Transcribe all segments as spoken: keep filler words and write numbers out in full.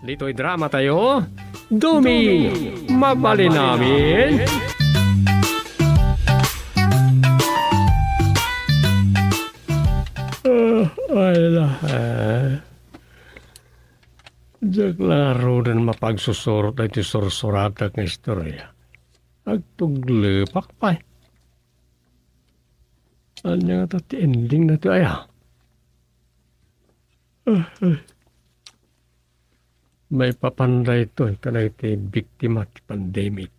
Ditoy drama tayo, Dumi, mabalin amin. Ah, ay la, ah. Diak la ngaruden mapagsusurot daytoy sursuratak nga istorya. Agtuglepak pay. Ania ngata ti ending na ti aya? Ah, ah. Maipapan daytoy kadagiti biktima ti pandemic.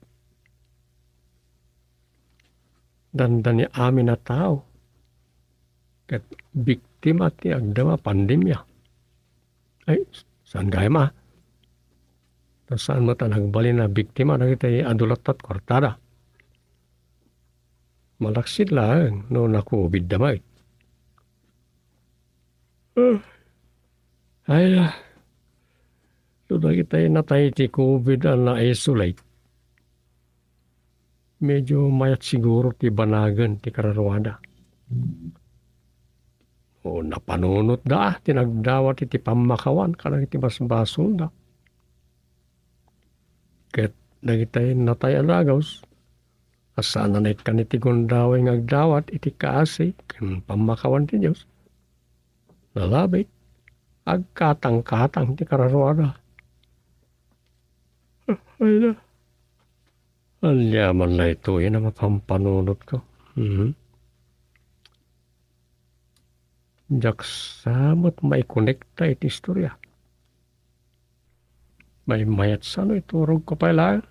Dandani amin a tao ket biktima ti agdama pandemia. Ay, saan gayam a? Ta saan met a nagbalin a biktima dagiti adu latta ti kuartada. Malaksid laeng no na-COVID da met. Ah, ay, ah. No dagiti natay ti COVID a na-isolate, medyo mayat siguro ti banagen ti kararuada. O napanunotda ti nagdawat iti pammakawan kadagiti basbasolda. Ket dagiti natay a dagus, a saan a naikkan iti gundaway nga agdawat iti kaasi ken pammakawan ti Dios, nalabit, agkatangkatang ti kararuada. Ay na. Ania man daytoy a mapampanunotko? Mhm. Diak sa met maikonekta iti istorya. Maymayat sa no iturogko pay laeng.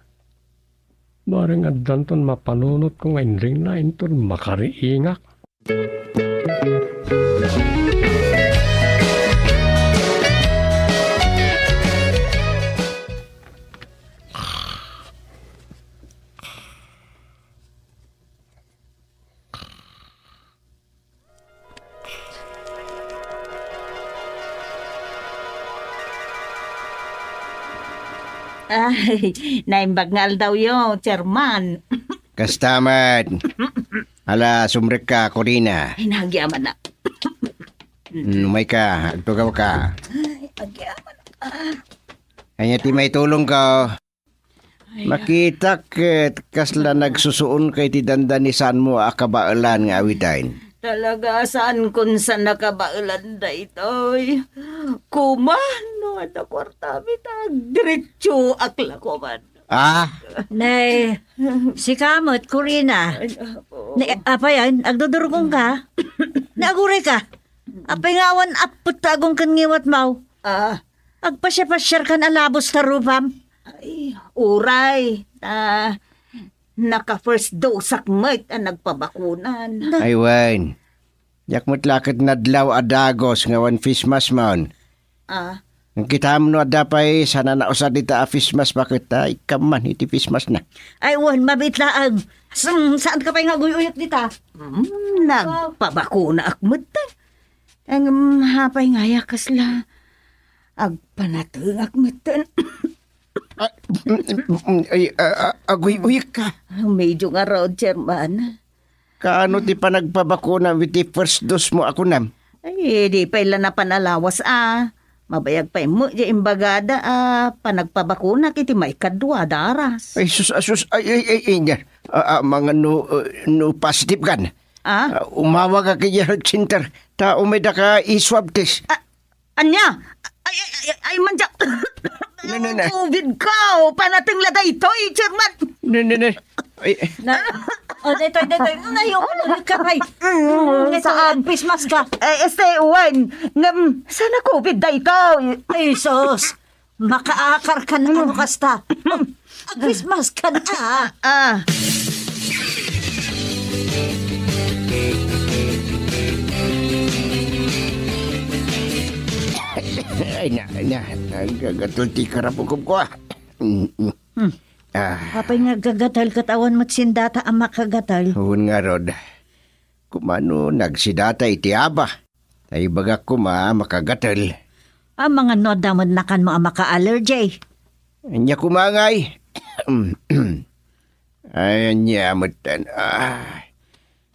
Bareng addanton mapanunotko nga inrinna inton makariingak. Ay, naimbag nga aldawyo, Chairman. Kasta met. Ala, sumrekka, Corina. Ay, nagyaman na. Mm, umayka, agtugawka. Ay, nagyaman na. Ania ti maitulongko? Ay, makitak ket kasla nagsusuonka iti dandani saanmo a kabaelan nga awiten. Talaga, saankon sa nakabaelan daytoy. Koma, no adda kuartami ta agdiretsoak la koman. Ah? Nay, sika met, Corina. Ay, apo. Ni, apay, agdudurgongka? Ni, agurayka? Apay nga awan appot ta agongken ngiwatmo? Ah. Agpasiapasiarkan a labos ta rupam? Ay, uray. Ta, naka-first dose-ak met a nagpabakuna. Ay, wen. Diak met la ket nadlaw a dagus nga awan face mask-mon. Ah. Ngem kitam no adda pay saan a nausar dita a face mask, baket ta ikkan man iti face mask-na. Ay, wen, mabiit laeng. Saan, saanka pay nga aguy-uyek dita? Hmm, nagpabakunaak met. Ngem apay nga aya kasla agpanatengak metten? Ah, ay, ah, ah, aguy-uyekka. Medyo ngarud, Chairman. Kaano ti panagpabakunam iti first dose-mo a kunam? Ay, di pay la napan a lawas a. Mabayag pay met diay imbagada a panagpabakunak iti maikadua a daras. Ay, sus, a sus, ay, ay, ay, ay, nia. Ah, ah, amangan no, uh, no positive-kan. Ah? Ah, umawagak idiay health center. Ta umaydaka i-swab test. Ah, ania? Ay, ay, ay, ay, ay, mandiak. Ne, ne, ne. COVID ka, o, panateng la daytoy, Chairman. Ne, ne, ne. Ay. Na, o, daytoy, daytoy. Nayo, ka, ay. Mm, ito, saan? Face mask ka. Eh, este, wen. Ngem, saan a COVID daytoy? Ay, sus. Makaakar ka na, ano kasta? Christmas ka na. Ah. Ay, na, na, nagagatul ti karapukob ko, ah. Mm, mm. Hmm. Ah. Apay nga agagatal ket awan met sindata a makagatal? Wen ngarud. Kumano nagsidata iti aba? Ta ibagak koma a makagatel. Amangan no adda met nakanmo a maka-allergy. Ania koma ngay? Ay, ania metten. Ah,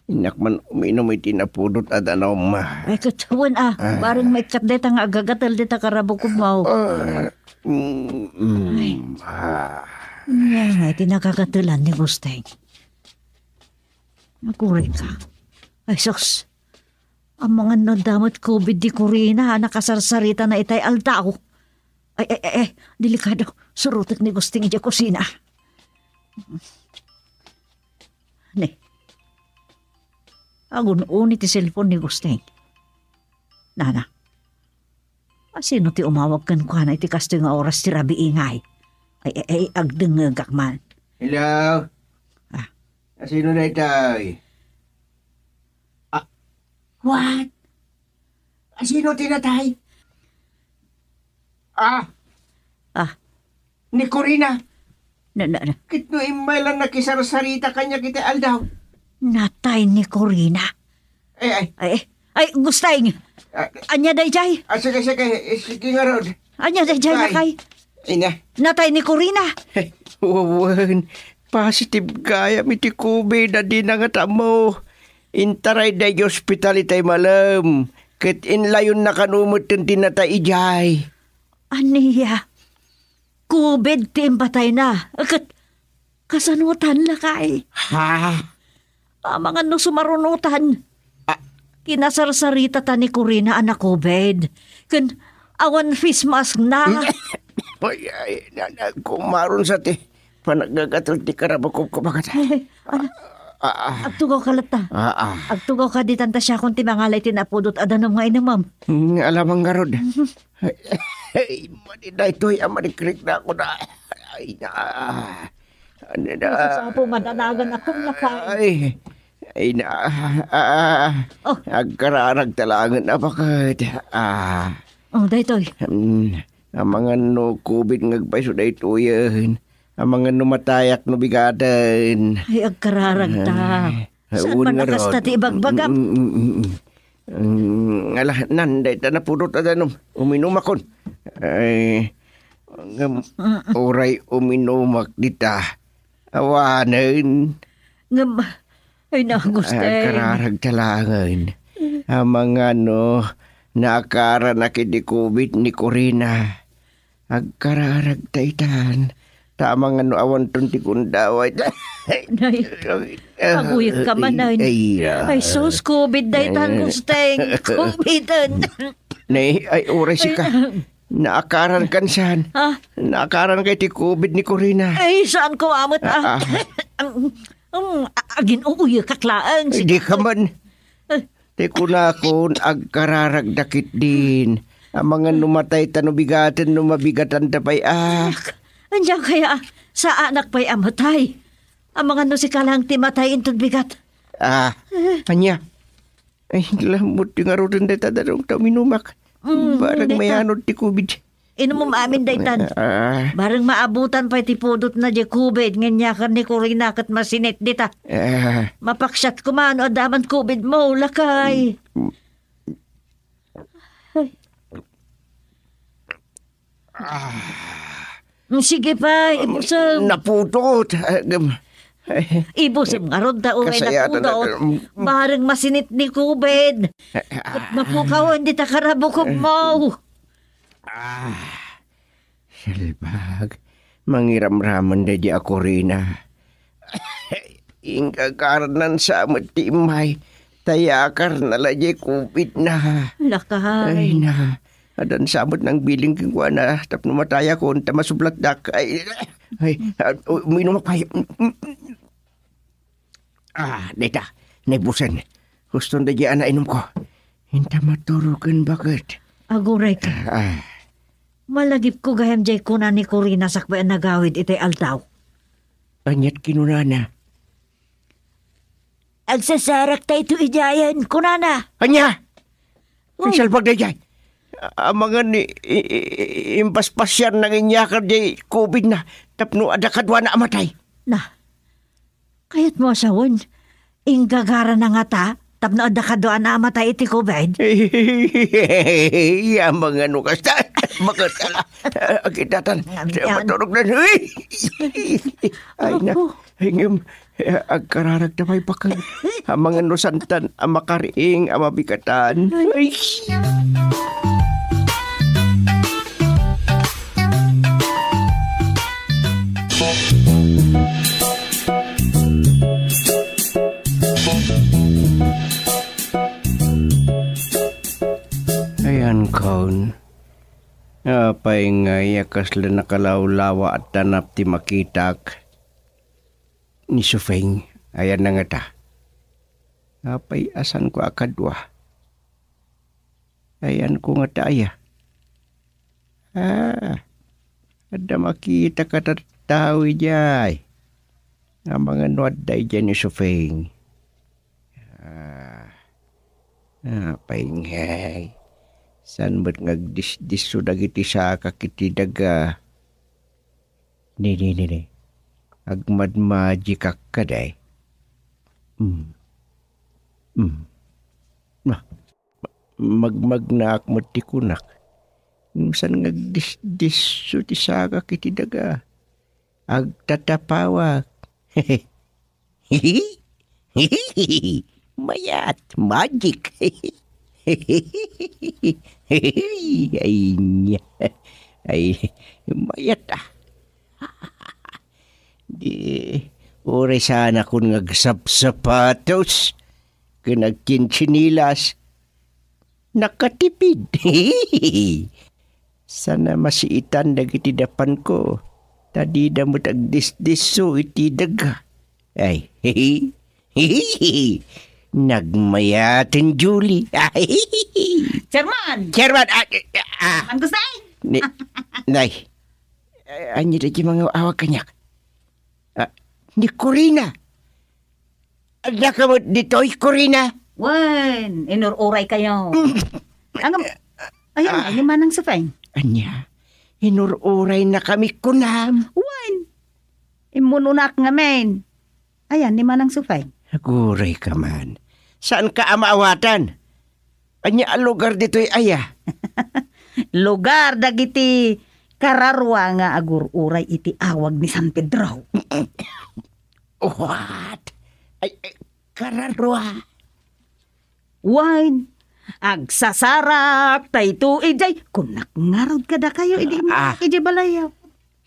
innak man uminum iti napudot a danum. Ay, ket wen a, ah, bareng maikkat dayta nga agagatel dita karabukobmo. Ah. Mm, mm, Ay. ah. Ania nga iti nakakatelan ni Gusteng? Aguray ka. Ay, sus. Amangan no adda met covid ni Corina a nakasarsarita na itay aldaw. Ay, ay, ay, ay, delikado. Surotek ni Gusteng idiay kusina. Ne. Agun-uni ti cellphone ni Gusteng. Nana. Asino ti umawag kenkuana iti kastoy nga oras ti rabii ngay? Ay, ay, ay, agdengngegak man. Hello? Ah. Asino daytoy? Ah, what? Asino ti natay? Ah. Ah. Ni Corina. Na, na, na. Ket no immay la nakisarsarita kaniak iti aldaw. Natay ni Corina. Ay, ay. Ay, ay, Gusteng. Ah. Ania daydiay? Ah, sige, sige. Eh, sige ngarud. Ania daydiay, lakay? Ay na. Natay ni Corina. Wen, positive gayam iti covid a dina ngata ammo. Intarayda iti ospital itay malem. Ket inlayonna kano metten ti natay idiay. Ania? Covid ti impatayna. Ket kasanotan, lakay? Ha? Amangan no sumarunotan. Ah. Kinasarsarita ta ni Corina a na-covid. Ken awan face mask na. Ay, ay, na, na, kumaron sa ti panaggagatod ti karabukobkob a kata. Ay, ano? Ah, ah. Agtugaw ka latta. Ah, ah. Agtugaw ka ditan ta siakon ti mangala iti napudot a danum nga inumem. Hmm, alamang ngarud. Ay, madi daytoy a madikriknak na. Ay, na. Ano na? Jesus, Apo, madanagan ako, lakay. Ay, ay, na. Ah, Oh. Agkararag talagen a baket. Ah. Oh, daytoy. Hmm, amangan no covid nga agpayso daytoyen. Amangan no matayak no bigaden. Ay, agkararag ta. Ay, Saan man a kasta ti ibagbagam? Mm, mm, mm, mm. Mm, ala, nan, dayta napudot a danum. Uminumakon. Ay, ngem, Mm. uray uminumak dita. Awanen. Ngem, ay, na, Gusteng. Agkararag talagen. Amangan no, naakaranak iti covid ni Corina. Agkararag ta itan. Ta amangan no awanton ti gundaway. Nay, aguyek ka man, ay. Ay, ay, ah. Ay, sus, covid daytan, Ay. Gusteng. Covid-en. Nay, ay, uray sika. Ay. Naakaran kan saan? Ha? Naakaran kay ti covid ni Corina. Ay, saan ko amat, ah? Ah, ah. Um, a-, agin-uyekak laeng. Ay, di ka man. Ay. Ti kunakon, agkararagda ketdin. Amangan no matay ta no bigaten, no mabigatan ta pay, ah. Ania kaya, saanak pay a matay? Amangan no sika lang ti matay inton bigat. Ah, ania? Ay, lamot ti ngaruden dayta danum ta uminumak. Mm, Barang dayta. Mayanod ti covid. Inumem amin daytan. Ah. Barang maabutan pay ti pudotna diay covid nga inyakar ni Corina ket masinit dita. Ah. Mapaksiat koma no adda man covid mo, lakay. Ah. Sige pa, ibusem. Napudot. Ah, gam-, Ibusem ngarud ta uray napudot. Barang masinit ni covid. Ket mapukawen dita karabukobmo. Ah, salbag, mangiramraman daydi a Corina. Inggagarnan sa met ti immay, ta yakarna la diay covid na. Lakay. Ay na, adan sa met nangbiling kenkuana tapno matayakon ta masublatdak. Ay, ay, ah, uminom pay. Ah, dayta, naibusen. Huston daydi a nainumko. Inta maturoken baket. Aguray ka. Ah. Malagipko gayam diay kuna ni Corina sakbay a nagawid itay aldaw. Aniat kinunana? Agsasarak tayo idiayen, kunana. Ania? Uy. Ay, salbag daydiay. Amangan ni, i-, i-, i-, impaspasiar nang inyakar diay covid na tapno adda kaduana a matay. Na, Kayatmo a sawen, inggagara na ngata tapno adda kaduana a matay iti covid? Amangan no kasta, makatala. Akitatan, Ngam-, ngam. Maturog na. Ay, na. Apo. Ay, ngem, agkararag ta pay baket. Amangan no santan a makariing a mabigatan. Ay. Ayan kon. Apay ngay a kasla nakalawlawa a tanap ti makitak? Ni Sufeng, ayan na ngata. Apay a saanko a kadua? Ayanko ngata aya. Ah, adda makitak a tattao idiay. Amangan no adda idiay ni Sufeng. Ah, apay ngay. Saan met nga agdisdisso dagiti sakak iti daga? Ni, ni, ni, ni. Agmadmagikak kadi. Mm. Mm. Ah, magmagnaak met ti kunak. Ngem saan nga agdisdisso ti sakak iti daga? Agtatapawak. Mayat, magic. Ay, nya. Ay, mayat, ah. Di, uray saan a kon nga agsapsapatos ken agkintsinilas. Nakatipid. Saan a masiitan dagiti dapanko, ta dida met agdisdisso iti daga. Ay, nagmayaten, Julie. Ay, Chairman! Chairman, ah, ah, ah. Ang gusto, eh? Ni, nay, eh, ania dagiti mangaw-awag kaniak? Ah, ni Corina. Adda ka met ditoy, Corina? Wen, inur-uray kayo. Angam, ayan, ah, ni Manang Sufeng. Ania? Inur-uray na kami kunam. Wen, immununak ngamin. Ayan, ni Manang Sufeng. Aguray ka man. Saan ka a maawatan? Ania a lugar ditoy aya? Lugar dagiti kararua nga agur-uray iti awag ni San Pedro. What? Ay, ay, kararua? Wen, agsasarak, tayto, idiay, kunak ngarud kadakayo, idi Ah. immuna idiay balayaw.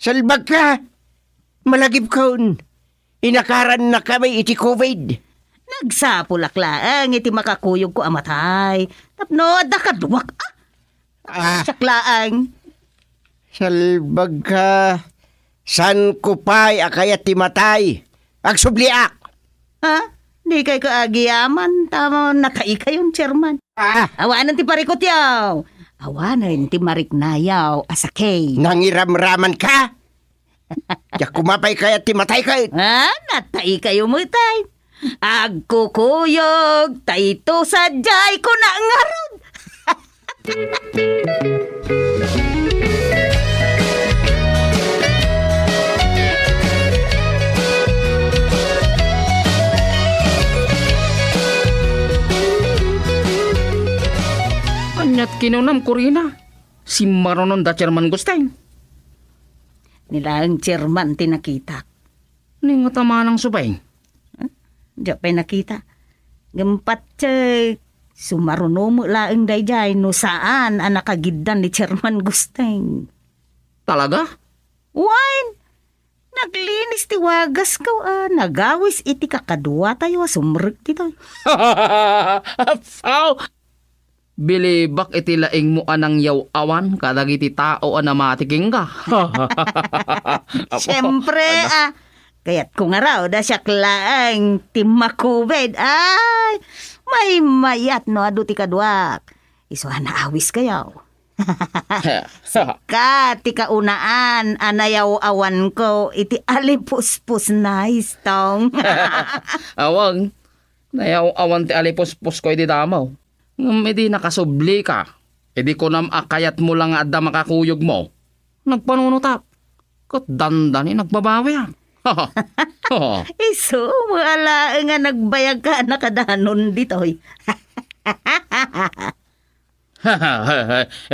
Salbag ka! Malagipkon! Inakaran na kami iti covid. Nagsapulak laeng iti makakuyogko a matay. Tapno adda kaduak, ah, Ah. Siak laeng. Salbag ka. Saanko pay a kayat ti matay? Agsubliak. Ha? Dikay ka agiyaman, ta nataikayon, Chairman. Ah. Awanen ti parikutyo. Awanen ti mariknayo a sakey. Nangiramraman ka? Diak koma pay kayat ti matay ket. Ah, nataikayo met ay. Agkukuyog, tayto sadiay, kuna ngarud. Aniat kinunam, Corina? Simmarunon da Chairman Gusteng. Ni laeng Chairman ti nakitak. Ni ngata Manang Sufeng? Diak pay nakita. Ngem patse, sumaruno met laeng daydiay no saan a nakagiddan ni Chairman Gusteng. Talaga? Wen, naglinis ti wagas ko a nagawis iti kakaduatayo a sumrek ditoy. Apo! Bilibak iti laingmo a nangyaw-awan kadagiti tao a namati kenka. Siempre, ah, kayatko ngarud a siak laeng ti makubid. Ay, maymayat no adu ti kaduak. Isu a naawis kayo. Ka ti kaunaan a nayaw-awanko iti alipuspos na istong. Awang, nayaw-awan ti alipuspos ko idi damo. Ngem idi nakasubli ka, idi kunam a kayatmo la nga adda makakuyogmo, nagpanunotak. Ket dandani nagbabawiak. Isu, maala nga nagbayag ka a nakadanon ditoy.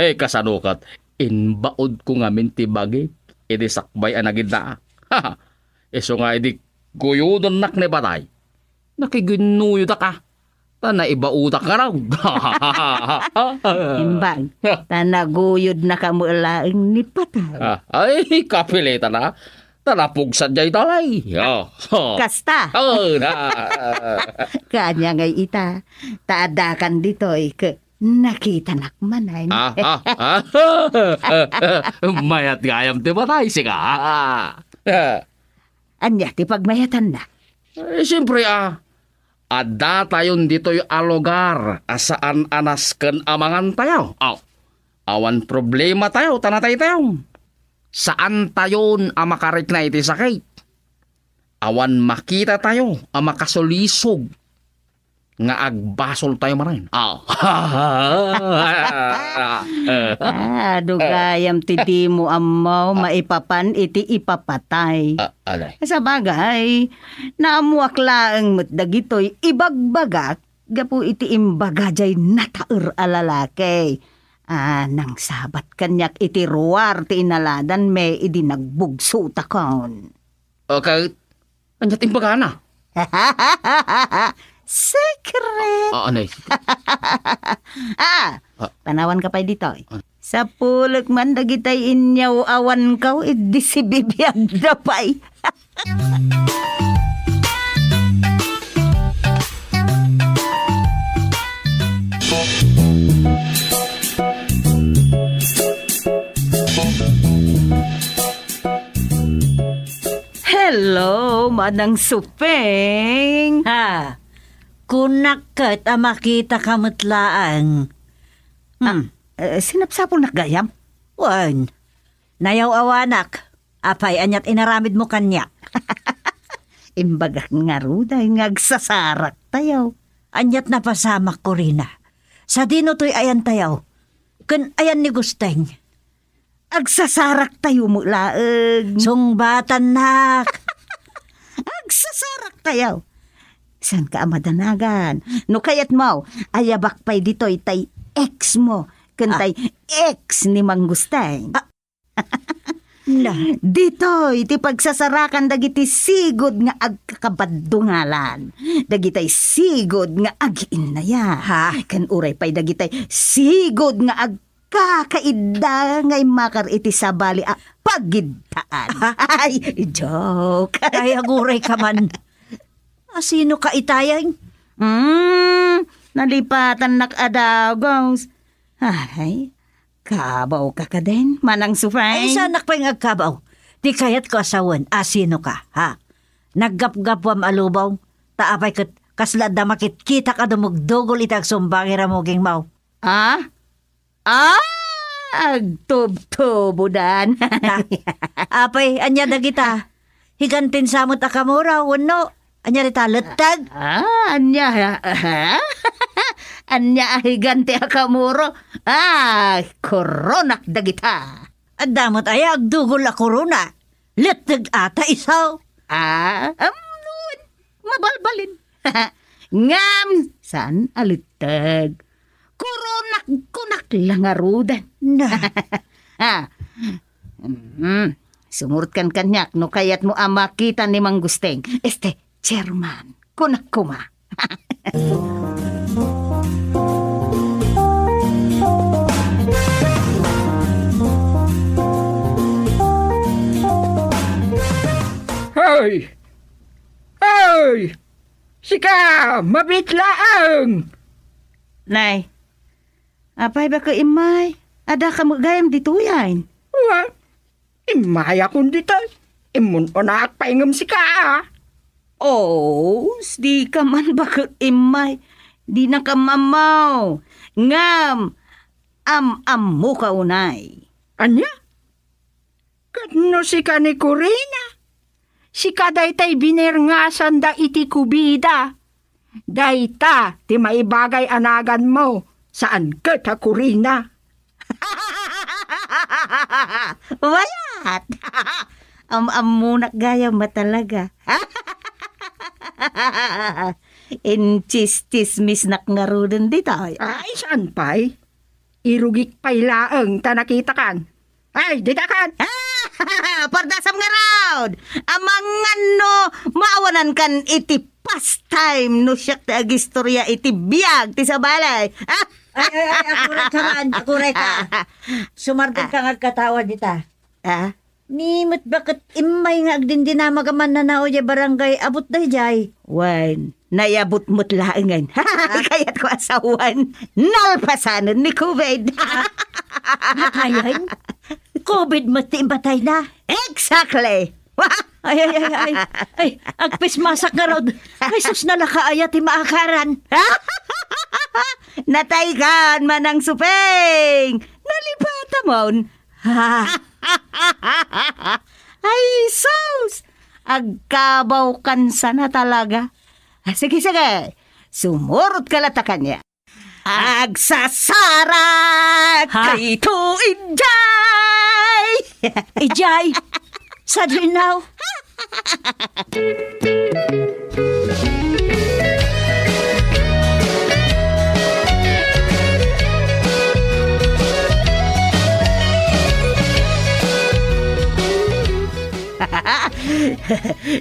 Eh, kasano ket? Imbaudko ngamin ti bagik idi sakbay a nagiddaak. Isu nga idi guyodennak ni patay, nakiginnuyodak a, ta naibaudak ngarud. Imbag, ta naguyodnaka met laeng ni patay. Ah, ay, kapilitan a. Ta napugsa diay dalay. Oh. Kasta. Oh, na. Kanya ngay ita, ta addakan ditoy, ke-, nakitanak manen. Ah, ah, ah. Mayat gayam ti matay, sika. Ania ti pagmayatanna? Eh, siyempre, ah, adda tayon ditoy a lugar a saan a nasken a mangan tayo. Aw, awan problema tayo, ta natay tayo. Saan tayon a makarikna iti sakit. Awan makita tayo a makasulisog nga agbasol tayo manen. Ah. Ah, dugayam ti dimo ammo maipapan iti ipapatay. Ah, alay. Sabagay, naammoak laeng met dagitoy ibagbagak gapu iti imbaga jay nataer a lalaki. Ah, nangsabat kaniak iti ruar ti inaladan me idi nagbugsotakon. Okay. Ania ti imbagana? Secret! Ah, anay? Ah, Ah. Panawanka pay ditoy. Ah. Sapulek man dagitay inyaw-awankaw, idi sibibiagda pay. Hello, Manang Supeng. Ha, kunak ket a makitaka met laeng. Hmm. Ah, eh, sinapsapulnak gayam? Wen, nayaw-awanak. Apay, aniat inaramidmo kaniak? Imbagak ngaruden nga agsasaraktayo. Aniat napasamak, Corina? Sadino toy ayantayo? Ken ayan ni Gusteng? Agsasaraktayo met laeng. Sungbatannak. Agsasaraktayo. Saanka a madanagan? No kayatmo, ayabak pay ditoy tay ex mo, ken Ah. tay ex ni Mang Gusteng. Ah. Na. Ditoy ti pagsasarakan dagiti sigud nga agkakabaddungalan, dagitay sigud nga agiinnayat, Ha? ken uray pay dagitay sigud nga agkakaidda nga immakar iti sabali a pagidtaan. Ay, joke. Ay, agurayka man. Asinoka itay? Hmm, nalipatannak a dagus. Ay, kabawka kadin, Manang Supeng? Ay, saanak pay nga agkabaw. Ti kayatko a sawen, asinoka, ha? Naggapgapuam a lubong, ta apay ket kasla adda makitkitak a dumugdugol iti agsumbangi ramugingmo. Ah? Ah, agtubtubodan. Na, apay, ania dagita? Higantin sa met a kamuro, wenno? Ania dita, letteg? Ah, ania, ha? Ania a higanti a kamuro? Ah, koronak dagita. Adda met aya agdugol a korona. Letteg ata isu. Ah, um, mabalbalin. Ngem, saan a letteg. Koronak, kunak la ngaruden. Na. Ah. Mm. Sumurotkan kaniak no kayatmo a makita ni Mang Gusteng. Este, chairman, kunak koma. Hoy! Hoy! Sika, mabiit laeng! Nay, apay baket immay? Adda ka met gayam ditoyen? Wa, immayakon ditoy. Immun-unaak pay ngem sika, a. Oh, dika man baket immay. Dinaka ammo. Ngem, am-ammoka unay. Ania? Ket no sika ni Corina, sika daytay binerngasanda iti kubida. Dayta ti maibagay a naganmo, saan ket a Corina. Mayat! Am-ammonak gayam a talaga. Intsistsismisnak ngaruden ditoy. Ay, saan pay? Irugik pay laeng ta nakitakan. Ay, ditakan! Pardasam ngarud! Amangan no maawanankan iti pastime no siak ti agistorya iti biag ti sabali. Ay, ay, ay, aguray ka man, aguray ka. Sumardeng ka nga agkatawa dita. Ah? Ni met baket immay nga agdindinamag a mannanao diay barangay, abut daydiay. Wen, naiabut met laengen. Kayatko a sawen, nalpasanen ni covid. Natayen? Covid met ti impatayna? Exactly. Ay, ay, ay, ay. Ay, agpismasak ngarud. Ay, sus, nalaka aya ti maakaran. Nataykan, Manang Supeng. Nalipatamon. Ay, sus! Agkabawkan sana talaga. Ah, sige, sige. Sumurotka latta kaniak. Agsasarak Ha? Kayto, idiay! Idiay! Sadinaw!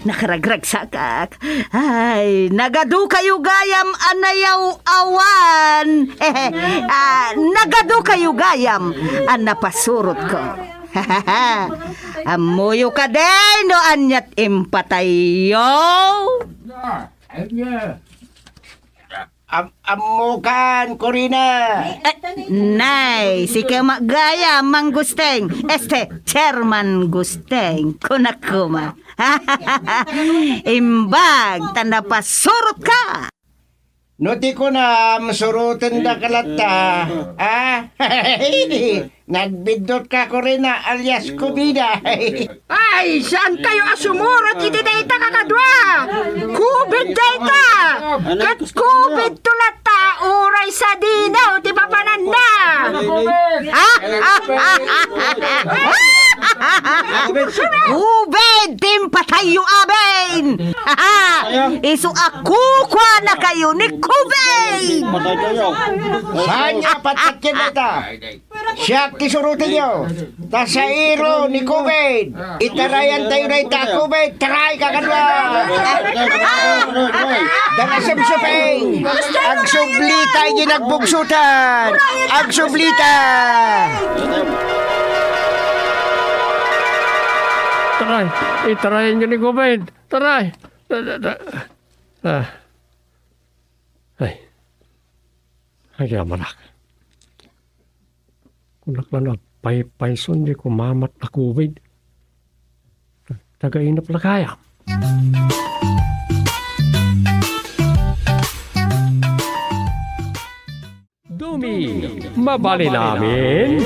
Nakaragragsakak. Ay, nagadu kayo gayam a nayaw-awan. Ah, nagadu kayo gayam a napasurotko. Ammoyo kadi no aniat impatayyo? Am-, ammokan, Corina. Eh, nay, sika met gayam, Mang Gusteng. Este, Chairman Gusteng, kunak koma. Imbag, ta napasurotka. No ti kunam, surotendaka latta. Ah? Nagbiddotka, Corina, alias Kubida. Ay, saankayo a sumurot iti dayta, kakadua? Covid dayta! Ket covid to latta, uray sadinaw ti papananna! Ah? Covid ti impatayyo amin! Isu a kukuanakayo ni covid! Saan nga patpatken dayta? Siak ti surotenyo. Ta sairo ni covid. Itarayantayo dayta a covid. Taray, kakadua. Darasem supeng. Agsublita iti nagbugsotan. Agsublita. Taray, itarayanyo ni covid. Taray. Ah. Ay. Agyamanak. Kunak la no agpaypayson diay kumamat a covid. Taga-inep la gayam. Duming, mabalin amin?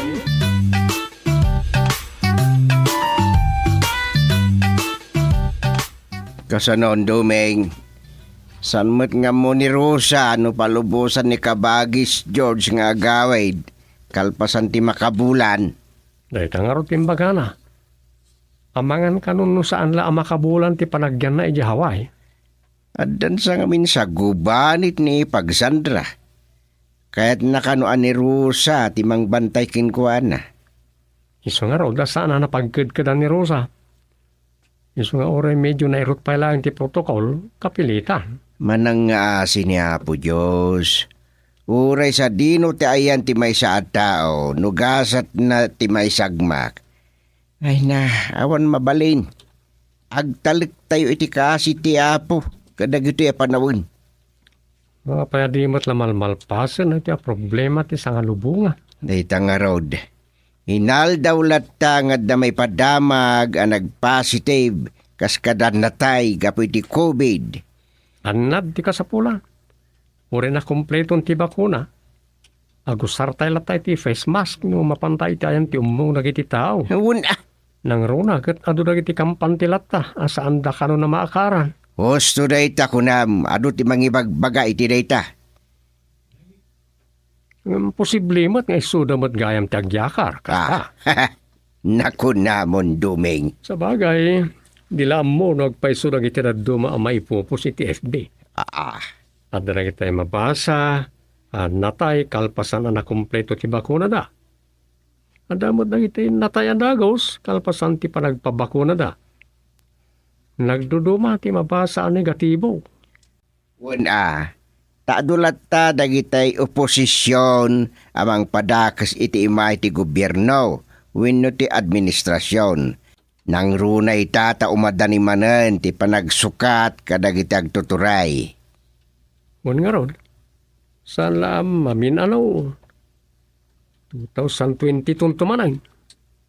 Kasanon, Duming? Saan met nga ammo ni Rosa no palubosan ni Kabagis George nga agawid, kalpasan ti makabulan? Dayta ngarud ti imbagana. Amangan kano no saan la a makabulan ti panagyanna idiay Hawaii? Addan sa ngamin sagubanit ni Pag Sandra. Kayatna kano a ni Rosa ti mangbantay kenkuana? Isu ngarud a saan a napagkedkedan ni Rosa. Isu nga uray medio nairut pay laeng ti protocol, kapilitan. Manangngaasi ni Apo Dios. Uray sadino ti ayan ti maysa a tao, no gasatna ti maisagmak. Ay na, awan mabalin. Agtalektayo iti kaasi ti Apo kadagitoy a panawen. Apay a di met la malmalpasen iti a problema ti sangalubongan? Dayta ngarud, inaldaw latta nga adda maipadamag a nagpositive kas kada natay gapu iti covid. Annad ti kasapulan. Uray nakumpleton ti bakuna, agusartay latta iti face mask no mapanta iti ayan ti ummong dagiti tao. Wen, ah. Nangruna ket adu dagiti kampante latta a saanda kano a maakaran. Husto dayta kunam, adu ti mangibagbaga iti dayta. Ngem posible met nga isuda met gayam ti agyakar, kasta. Ah, nakunamon, Duming. Sabagay, di la ammo no agpayso dagiti dadduma a maipupos iti F B. Ah. Adda dagiti mabasa a natay kalpasan a nakumpleto ti bakunada. Adda met dagiti natay a dagus kalpasan ti panagpabakunada. Nagduduma ti mabasa a negatibo. Wen a, ta adu latta dagiti oposision a mangpadakes iti imaay ti gobierno wenno ti administrasion. Nangruna ita ta umadani manen ti panagsukat kadagiti agtuturay. Wen ngarud, saan la a mamin-ano? Two thousand twenty-two manen.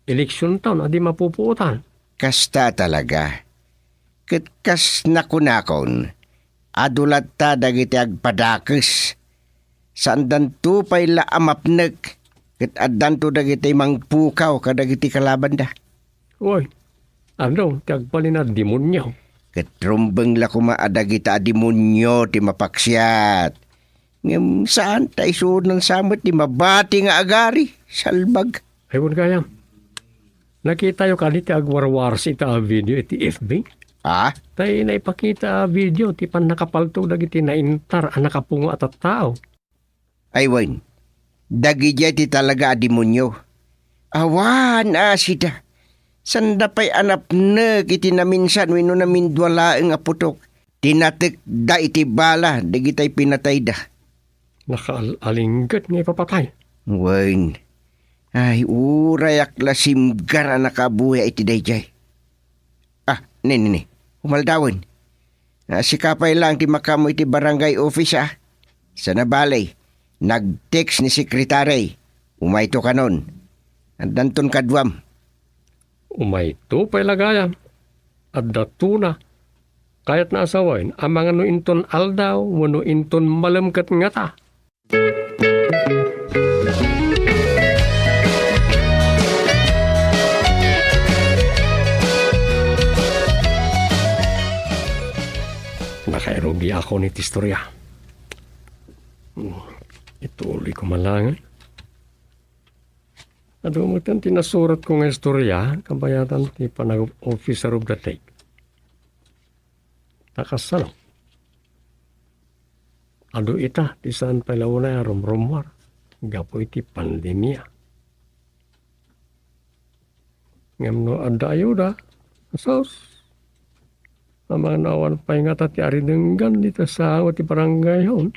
Eleksyon taon a di mapupuotan. Kasta talaga. Ket kas nakunakon, adu latta dagiti agpadakes. Saandanto pay la a mapnek, ket addanto dagiti mangpukaw kadagiti kalabanda. Oy, adu ti agbalin a demonio. Ket rumbeng la koma a dagita a demonio ti mapaksiat. Ngem saan ta isunan sa met ti mabati nga agari, salbag. Ay, wen gayam. Nakitayo kadi ti agwarwaras ita a video iti F B? Ah? Tay naipakita a video ti pannakapaltog dagiti naintar a nakapungo a tattao. Ay wen, dagidiay ti talaga a demonio. Awan a sida. Sanda pay a napnek iti naminsan wenno namindua laeng a putok ti natekda iti bala dagitay pinatayda. Nakaal-alingget nga ipapatay. Wen, ay, urayak la simgar a nakabuya iti daydiay. Ah, ni, ni, ni. Umaldawen. Ah, sika pay lang ti makaammo iti barangay office, ah. Sana bale, nag-text ni sekretary. Umayto kanon. Addanton kaduam. Umayto pay la gayam. Adda tuna. Kayatna a sawen, amangan no inton aldaw, wenno inton malem ket ngata. Nakairugiakon iti istorya. Hmm, ituloyko man laeng. Adu metten ti nasuratko nga istorya, kabayatan ti panag-officer of the day. Ta kasano? Adu ita ti saan pay la unay a rumrummuar gapu iti pandemia. Ngem no adda ayuda, sus, amangan no awan pay ngata ti aridenggan dita sao ti barangayhon,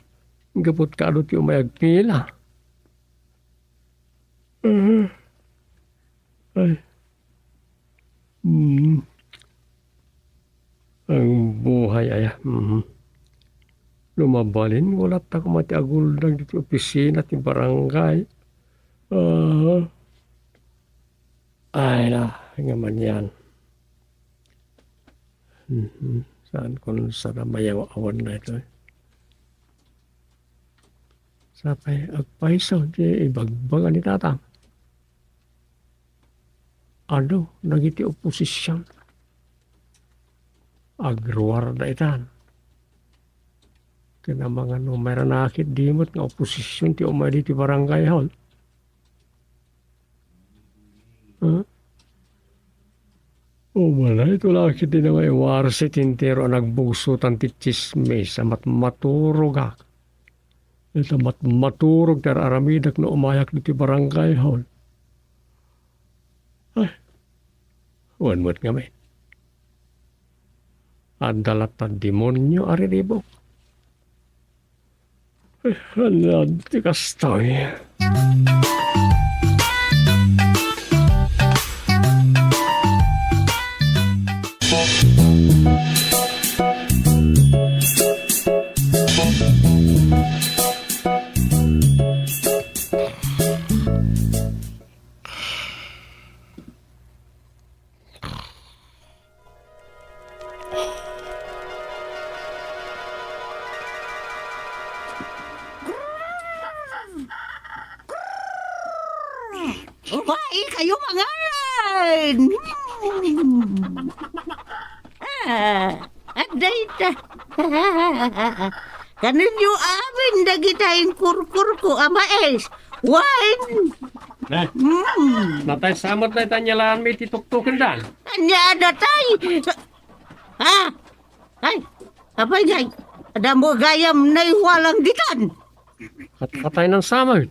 gapu ta adu ti umay agpila. Mhm. Ay. Mhm. Ang buhay aya. Mhm. No mabalin, wala ta koma ti aguldag ditoy opisina ti barangay. Ah. Ay, na, nga man yan. Mhm. Saan kon sana mayaw-awan na ito, eh. Sapay agpayso ti ibagbaga ni Tatang. Adu dagiti oposision. Agruarda itan. Ken amangan no mayra nakit dimot nga oposision ti umay ditoy barangay hall. Ha? O, manay, ito la ket ti nangaywaras iti entero a nagbugsotan ti tsismis a matmaturogak. Ita matmaturog ti ar-aramidak no umayak ditoy barangay hall. Ay, wen met ngamin. Adda latta demonio a riribuk. Ania ti kastoy? Umaikayo mangan! Ah, adda ita. Kanenyo amin dagita inkurkurko a mais. Wine! Ne? Mm. Natay sa met dayta anialaanmi iti tuktukendan. Ania a datay? Ah! Ay! Apay ngay? Adda mo gayam naiwalang ditan. Kat-, katay nan sa met.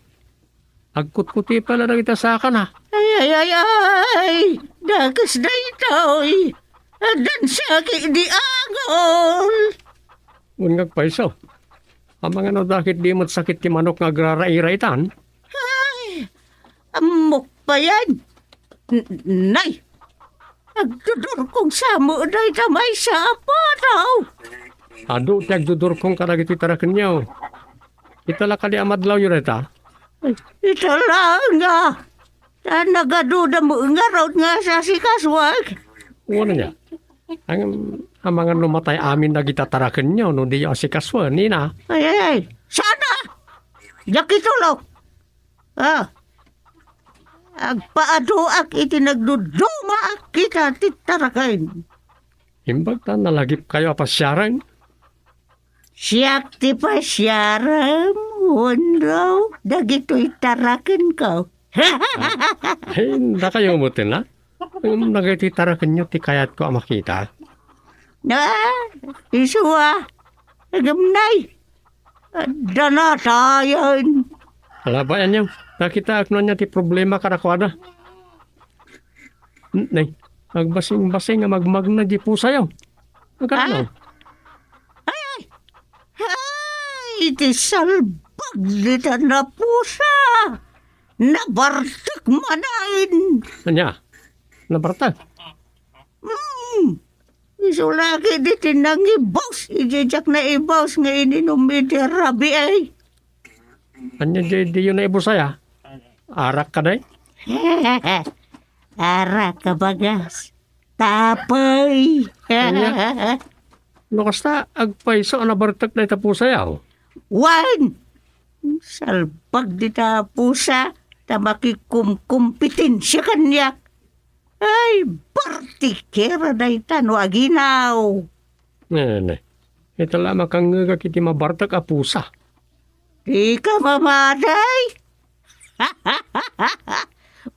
Agkutkuti pay la dagita sakana. Ay, ay, ay, ay! Dakes daytoy! Addan sakit di agul! Wen nga agpayso. Amangan no dakit di met sakit ti manok nga agraraira itan? Ay, ammok payen. N-, nay, Agdudurkong sa met dayta maysa a pataw. Adu ti agdudurkong kadagiti tarakenyo. Ita la kadi a madlawyo dayta? Ita la nga. Ta nagaduda met ngarud nga asikasoak. Wen ania? Ang, amangan no matay amin dagita tarakenyo no diyo asikasoen, nina. Ay, ay, ay. Sana! Diak itulok. Ah. Agpaaduak iti nagduduma a kita ti taraken. Imbag ta nalagipkayo a pasiaren? Siak ti pasiarem, wenno dagitoy tarakenko. Ah, ay, dakayo metten, a? Ngem dagiti tarakenyo ti kayatko a makita. Ah, isu a. Ngem nay, adda natayen. Ala, bayanyo. Nakitaak no ania ti problema kadakuada. N-, nay, agbasing-basing a magmagna di pusayo. Agkano? Ah? Ay, ay! Ay, iti salbag dita napusa! Nabartek manen! Ania? Nabartek? Hmm. Isu la ketdi ti nangibus, idiay diak naibus nga ininum iti rabii. Ania diay diyo naibus aya? Arak kadi? Arak a bagas. Tapay. Ania? No kasta, agpayso a nabartek dayta pusayo. Wen! Salbag dita pusa, ta makikumkompetensia kaniak. Ay, bartikera dayta no aginaw. Ne, ne. Ita la makangngegak iti mabartek a pusa. Dika mamati?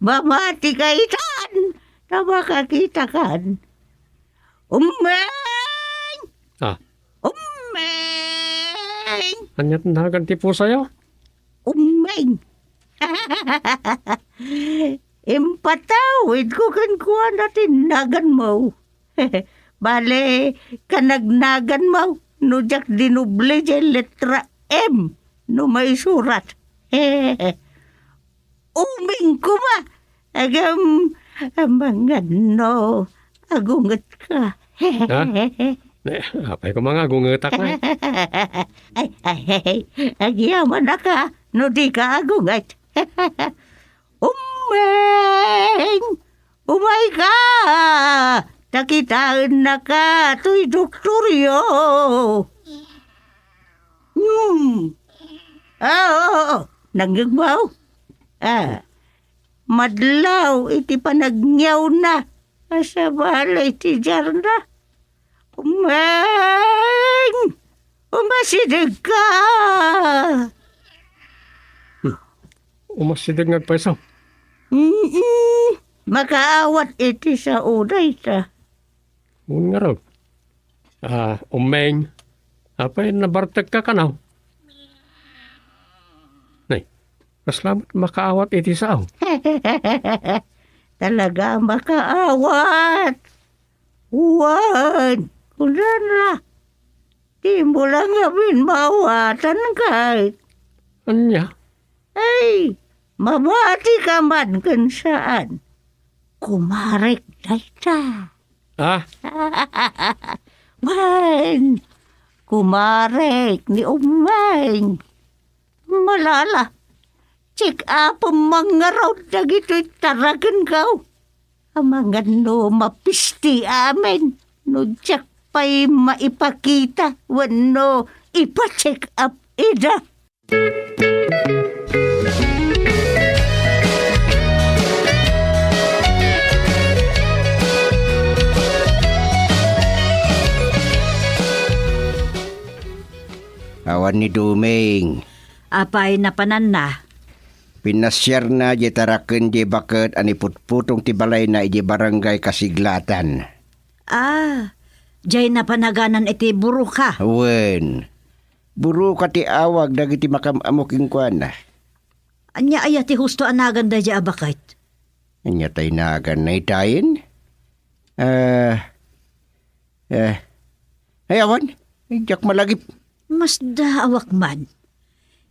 Mamatika itan, ta makakitakan. Ummeng! Ah. Ummeng! Ania ti nagan ti pusayo? Ummeng! Impatawidko kenkuana ti naganmo. Bale, kanagnaganmo no diak dinoble diay letra M no maisurat. Ummeng koma. Agam, amangan no agungetka. Ha? Ne, apay koma nga agungetak, ne? Ay, ay, ay, agyamanaka no dika agunget. Ummeng! Umayka! Ta kitaennaka toy doktoryo. Hmm. Ah, oo, oo. Nangngegmo? Ah. Madlaw iti panagniawna a sabali ti diarna. Ummeng! Umasidegka! Hmm. Umasideg nga agpayso. Mm-mm. Makaawat iti sao dayta. Wen ngarud. Ah, Ummeng. Apay, nabartekka kano? Nay, kasla met makaawat iti sao? Talaga makaawat. Wen, kunana, dimo la ngamin maawatan kay. Ania? Ay, mamati ka man ken saan. Kumarek dayta. Ah? Wen, kumarek ni Ummeng. Malala, check-upem man ngarud dagitoy tarakenko. Amangan no mapisti amin, no diak pay maipakita wenno ipa-check up ida. Awan ni Duming. Apay napananna? Pinasiarna diay taraken diay baket a niputputong ti balayna idiay Barangay Kasiglatan. Ah, diay napanaganan iti buruka? Wen. Buruka ti awag dagiti makam-amo kenkuana. Ania aya ti husto a nagan daydiay a baket? Ania tay nagan daytayen? Ah, eh, ay, awan. Ay, diak malagip. Masdaawak man.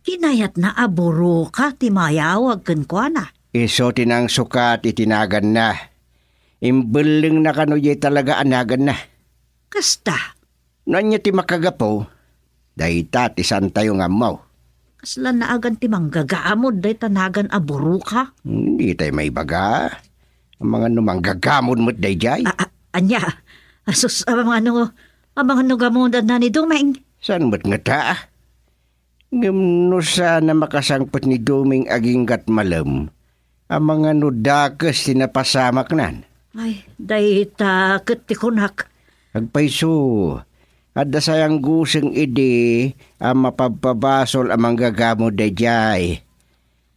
Kinayatna a buruka ti mayawag kenkuana. Isu ti nangsukat iti naganna. Imbellengna kano jay talaga a naganna. Kasta? No ania ti makagapu, dayta ti saantayo nga ammo. Kasla nagan ti manggagamod dayta nagan a buruka? Dita maibaga. Amangan no manggagamod met dayjay. A-, a-, ania? Asus, amangan no, amangan no gamudanna ni Doming? Saan met ngata? Ngem no saan a makasangpet ni Doming agingga't malem, amangan no dakes ti napasamaknan. Ay, dayta ket ti kunak. Agpayso, adda sayangguseng idi a mapabpabasol a manggagamod dayjay.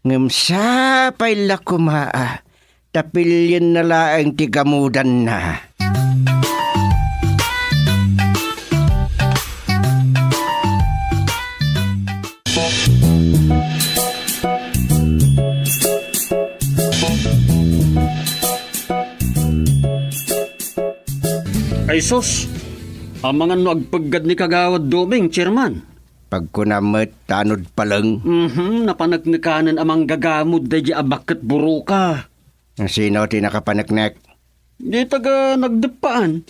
Ngem sapay la koma a ta pilienna laeng ti gamudanna. Ay sus! Amangan no agpeggad ni Kagawad Doming, Chairman. Pagkunam met, tanod paleng. Mhm, napaneknekanen a manggagamod daydi a baket buruka. Sino ti nakapaneknek? Di taga nagdeppaan.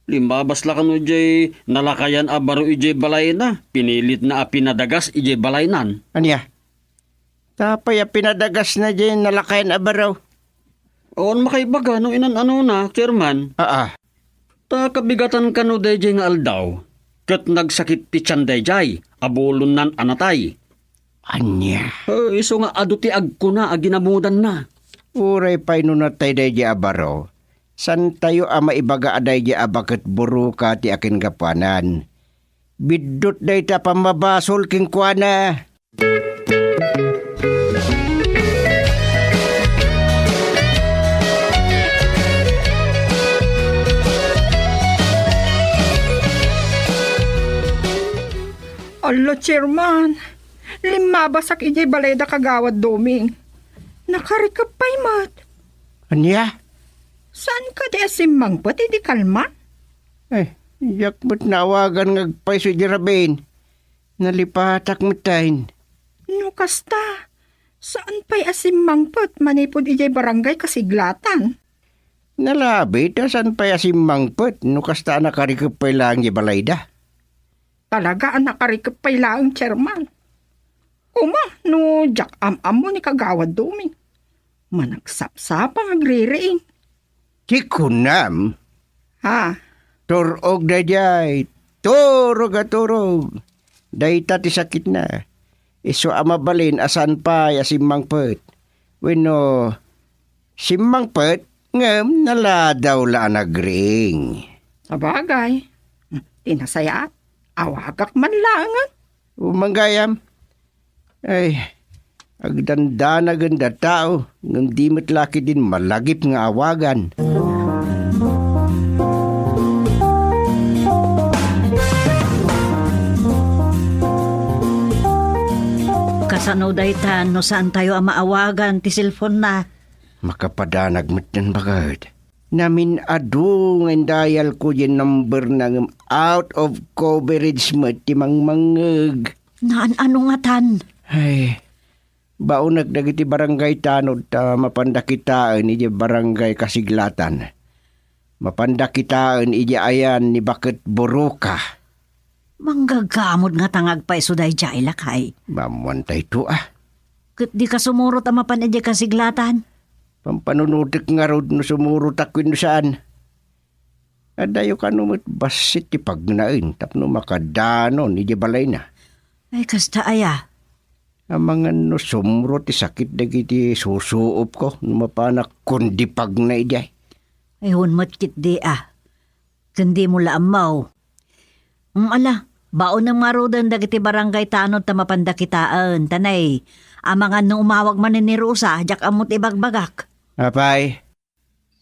Limmabas la kano jay nalakayan a baro idiay balayna. Pinilitna a pinadagas idiay balaynan. Ania? Apay a pinadagasna jay nalakayan a baro? Awan makaibaga no inan-anona, Chairman. Aa. Ta kabigatan kano dayjay nga aldaw, ket nagsakit ti tian dayjay a bulonnan a natay. Ania? Eh, isu nga adu ti agkuna a ginamudanna. Uray pay no natay dayjay a baro, saantayo a maibaga a dayjay a baket buruka ti akingapuanan. Biddut dayta a pammabasol kenkuana. Alla, Chairman, limmabasak idiay balayda Kagawad Doming. Nakarikep pay met. Ania? Saan kadi a simmangpet idi kalman? Eh, diak met naawagan nga agpayso idi rabiin. Nalipatak metten. No kasta, saan pay a simmangpet manipud idiay barangay Kasiglatan? Nalabit a saan pay a simmangpet no kasta a nakarikep pay laeng idiay balayda. Talaga a nakarikep pay laeng, Chairman. Koma no diak am-ammo ni Kagawad Doming. Managsapsapa nga agririing. Ti kunam? Ha? Tur-og daydiay. Turog a turog. Dayta ti sakitna. Isu a mabalin a saan pay a simmangpet. Wenno, simmangpet, ngem naladaw la a nagriing. Sabagay. Ti nasayaat, awagak man laengen. O, manggayam. Ay, agdandanagen da tao, ngem di met la ketdin malagip nga awagan. Kasano dayta no saantayo a maawagan ti cellphone-na? Makapadanag metten baket. Namin-adu nga indayalko diay number-na ngem out of coverage met ti mangmangngeg. Naan-ano ngatan? Ay, baonek dagiti barangay tanod ta mapanda kitaen idiay barangay Kasiglatan. Mapanda kitaen idiay ayan ni Baket Buruka. Manggagamod ngata nga agpayso daydiay, lakay. Maammoantayto, a. Ket dika sumurot a mapan idiay Kasiglatan? Pampanunotek ngarud no sumurotak wenno saan. Adayo kano met bassit ti pagnaen tapno makadanon idiay balayna. Ay, kasta aya? Amangan no sumro ti sakit dagiti susuopko no mapanak kundi pagna idiay. Ay, wen met ketdi, a. Ken dimo la ammo. Mm, ala, baonem ngaruden dagiti barangay tanod ta mapanda kitaen, ta nay, amangan no umawag manen ni Rosa, diak ammo ti ibagbagak. Apay,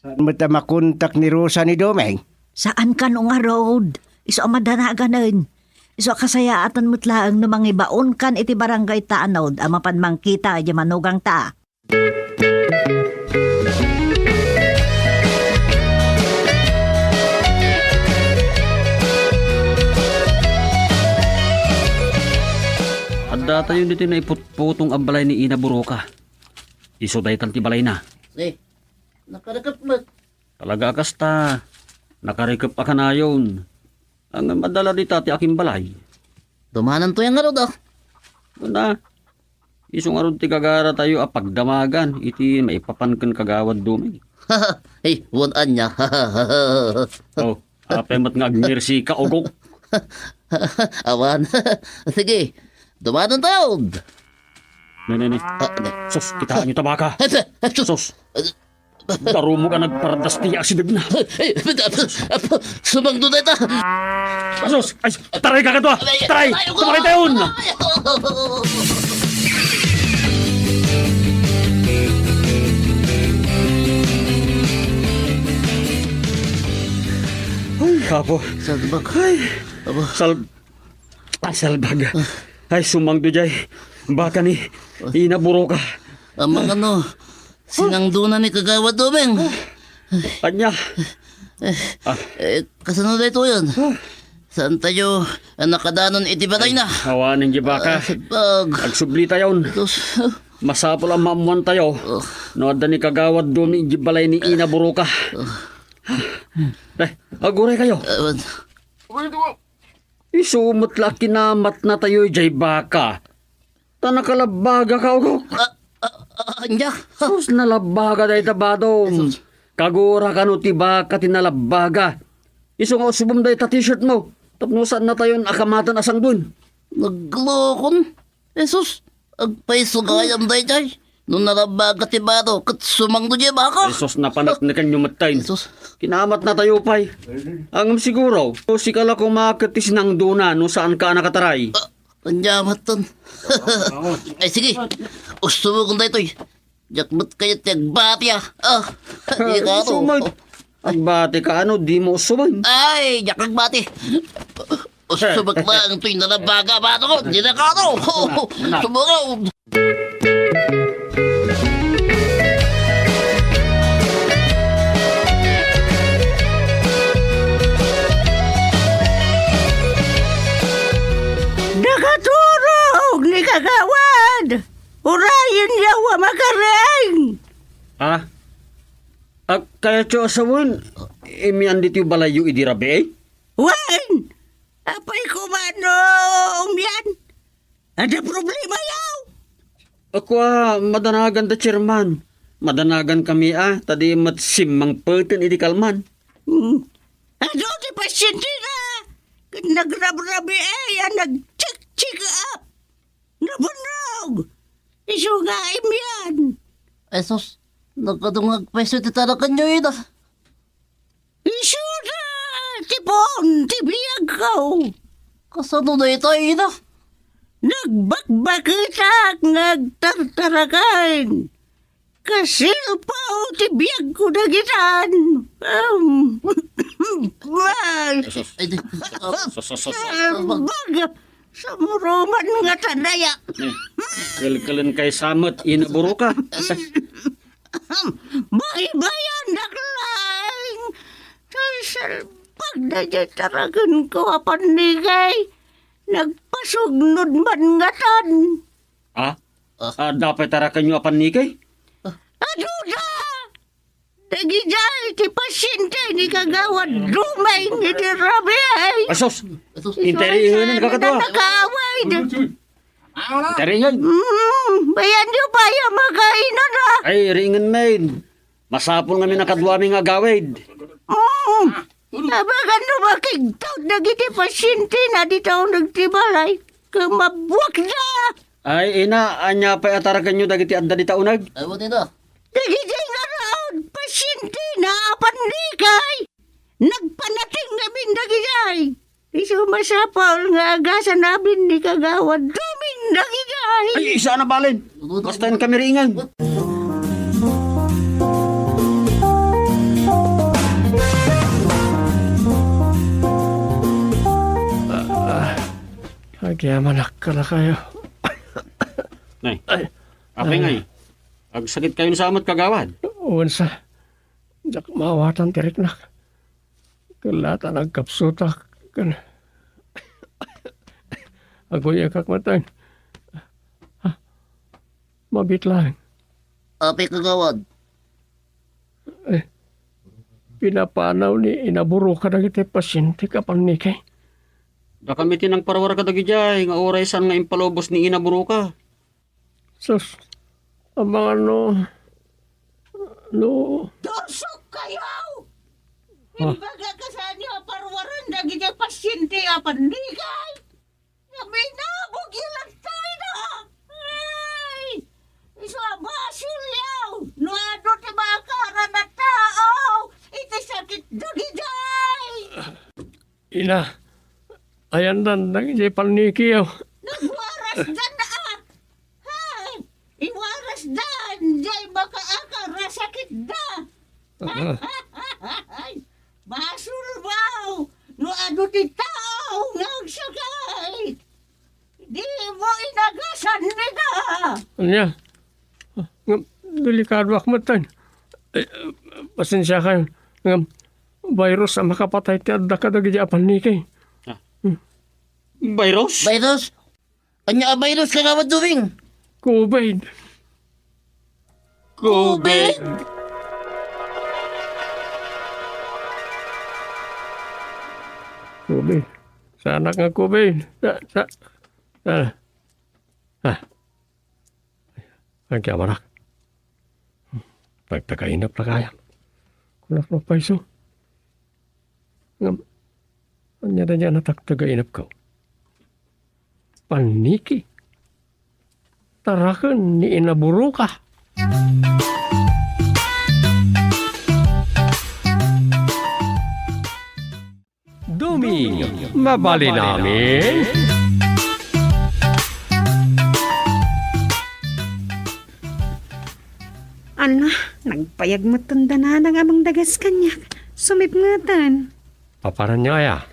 saan met a makontak ni Rosa ni Doming? Saan kano ngarud? Isu a madanaganen. Isu a kasayaatan met laeng no mangibaonkan iti barangay tanod a mapan mangkita iti manugangta. Addatayo ditoy naiputputong a balay ni Ina Buruka. Isu daytan ti balayna. Eh, nakarikep met. Talaga a kasta, nakarikep a kanayon. Ngem adda la dita ti akimbalay. Dumananto yan ngarud, ah. Kuna, isu ngarud ti gagaratayo a pagdamagan iti maipapan ken Kagawad Duming. Ay, wen ania. Oh, apay met nga agmersi ka, ugok. Awan. Sige, dumananto. Ne, ne, ne. Ah, ne. Sus, kitaenyo ta baka. Sus. Darumog a nagpardas ti aksidegna. Sumangdo dayta. Sus, ay, taray ka kadua. Taray, tumaray tayon. Ay, apo. Salbag. Ay, Apo. Sal-, ay, salbag. Ay, sumangdo jay baka ni Ina Buroka. Amang ano, sinangdona ni Kagawad Duming. Ania? Eh, Ah. eh, kasano daytoyen? Ah. Saan tayo a nakadanon iti balayna? Awanen di baka. Ah, salbag. Agsubli tayon. Sus. Masapul a maammuan tayo. Oh. No adda ni Kagawad Duming di balay ni Ina Buroka. Oh. Eh, aguray kayo. Awan. Isu met la a kinamatnatayo jay baka. Ta nakalabbaga ka, ugok. Ah, ah, ah, ania? Sus, nalabbaga dayta badom. Jesus. Kagura kano ti baka ti nalabbaga. Isu nga usbom dayta t-shirt mo. Tapno saannatayon a kamaten a sangduen. Naglokon. Jesus, agpayso gayam daydiay. No nalabbaga ti baro, ket sumangdo diay baka. Jesus, napaneknekanyo metten. Jesus. Kinamatnatayo pay. Ngem siguro, sika la koma ket ti sinangdona no saanka a nakataray. Ah, ania metten. Ay, sige. Usubokon daytoy. Diak met kayat ti agbati, ah. Ah, di ka, isu met. Agbati ka, ano, di mo usuben? Ay, diak agbati. Usubek laeng toy nalabbaga, bato ko. Di na ka, ano. Usubek. Nakaturog ni Kagawad! Urayen yaw a makareng! Ah? Ah, kayatyo a sawen, imian ditoy balayyo idi rabii? Wen! Apay koma no umian? Adda problema yaw? Ako a, madanagan da chairman. Madanagan kami a, ta di met simmangpeten idi kalman. Hmm. Adu ti pasyente na. Ket nagrabrabii a nag-check-check up. Nabannog. Isu nga imian. Jesus, nagkadungag pay ti tarakenyo ida. Isuda ti puon ti biagko. Kasano dayta, ina? Nagbakbaketak nga agtartaraken. Kasilpaw ti biagko dagitan. Um, ay. Ay, di. Sus, sus, sus, sus. Salbag. Sumuruman nga tanaya. Eh, kelkelen kay samet, ina Buroka. Baybayandak laeng. Tay salbag daydiay tarakenko a pannikay. Nagpasugnod man ngatan. Ah? Ah, dapay tarakenyo a pannikay? Aduda! Dagidiay ti pasyente ni Kagawad Dumeng iti rabii. Asus! Intay riingen, kakadua. Nakaawid. Intay riingen. Mm, bayanyo pay a makainana. Ay, riingen, men. Masapul ngamin a kaduami nga agawid. Mm. Abagan no makigtot dagiti pasyente na dita uneg ti balay. Ket mabuakda. Ay, ina, ania pay a tarakenyo dagiti adda dita uneg? Ay, wen, ina. Dagiti naraod, pasyente na a pannikay. Nagpanating ngamin dagidiay. Isu masapul nga agasanamin ni Kagawad Dumeng dagidiay. Ay, isa na balen. Basta yan kami riingen. Ah, agyamanak kadakayo. Nay, ay, apay ngay, agsakit kayo sa amat, kagawad? Wen sa, diak maawatan ti riknak. Kella ta nagkapsutak ken aguyekak metten. Ah, mabiit laeng. Apay, kagawad? Eh, pinapanaw ni Ina Buruka dagiti pasientek a panniki. Dakami ti nangparwar kadagidiay nga uray saan nga impalubos ni Ina Buruka. Sus, amangan no, no. Dursok kayo! Ah. Imbagak a saanyo a parwaren dagiti pasiente a panniki. Naminabog yung lagtay na! Ay! Isu a basilyo! No adu ti makaran a tao, iti sakit dagidiay! Ina, ayandan dagiti pannikiyo. Nagwarasdan a! Hay! Iwarasdan jay makaakar a sakitda! Ah. Basolbaw no adu ti tao nga agsakit! Dimo inagasan dita! Ania? Ngem, delikadoak metten. Eh, pasensiakayon. Ngem, virus a makapatay ti adda kadagiti a panniki. Ah. Hmm. Virus? Virus? Ania a virus, Kagawad Dubing? COVID. COVID? COVID. Saanak nga COVID. Sa, sa, ah. Ah. Agyamanak. Nagtagainep na kayam. Kunak no payso. Ngem, ania daydiay a natagtagainepko? Panniki. Taraken ni Ina Buruka. Duming, mabalin amin? Ala, nagpayag metten da Nanang a mangdagas kaniak. Sumipngetan. Papananyo aya?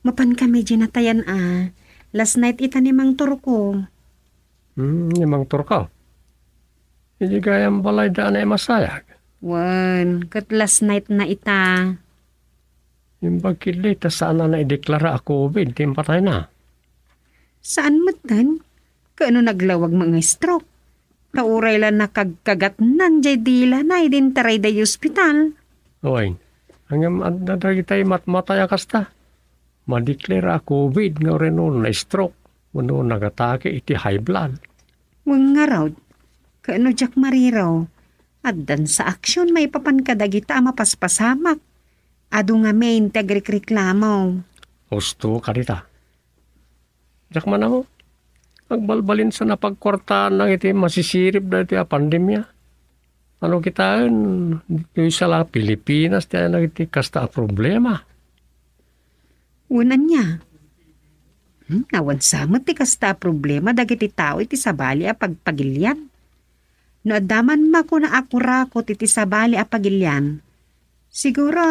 Mapan kami dinatayan a. Last night ita ni Mang Turko. Hmm, ni Mang Turko? Idi gayam balayda a naimasayag? Wen, ket last night na ita. Imbag ketdi ta saan a naideklara a COVID ti impatayna. Saan metten? Kaano naglawag nga stroke? Ta uray la nakagkagatnan jay dilana idi intarayda iti ospital. Wen, ngem adda dagitay matmatay a kasta. Madeklara a COVID nga uray no na-stroke wenno nagatake iti high blood. Wen ngarud, kaano diak mariro, addan sa aksyon maipapan kadagita a mapaspasamak. Adu ngamin ti agrikreklamo. Husto kadita. Diak man ammo. Agbalbalinsan a pagkuartaan dagiti masisirib daytoy a pandemia. Ano kitaen, ditoy sa la Pilipinas ti aya dagiti kasta a problema. Wen ania? Hmm, awan sa met ti kasta a problema dagiti tao iti sabali a pagpagilian. No adda man makuna a kurakot iti sabali a pagilian, siguro,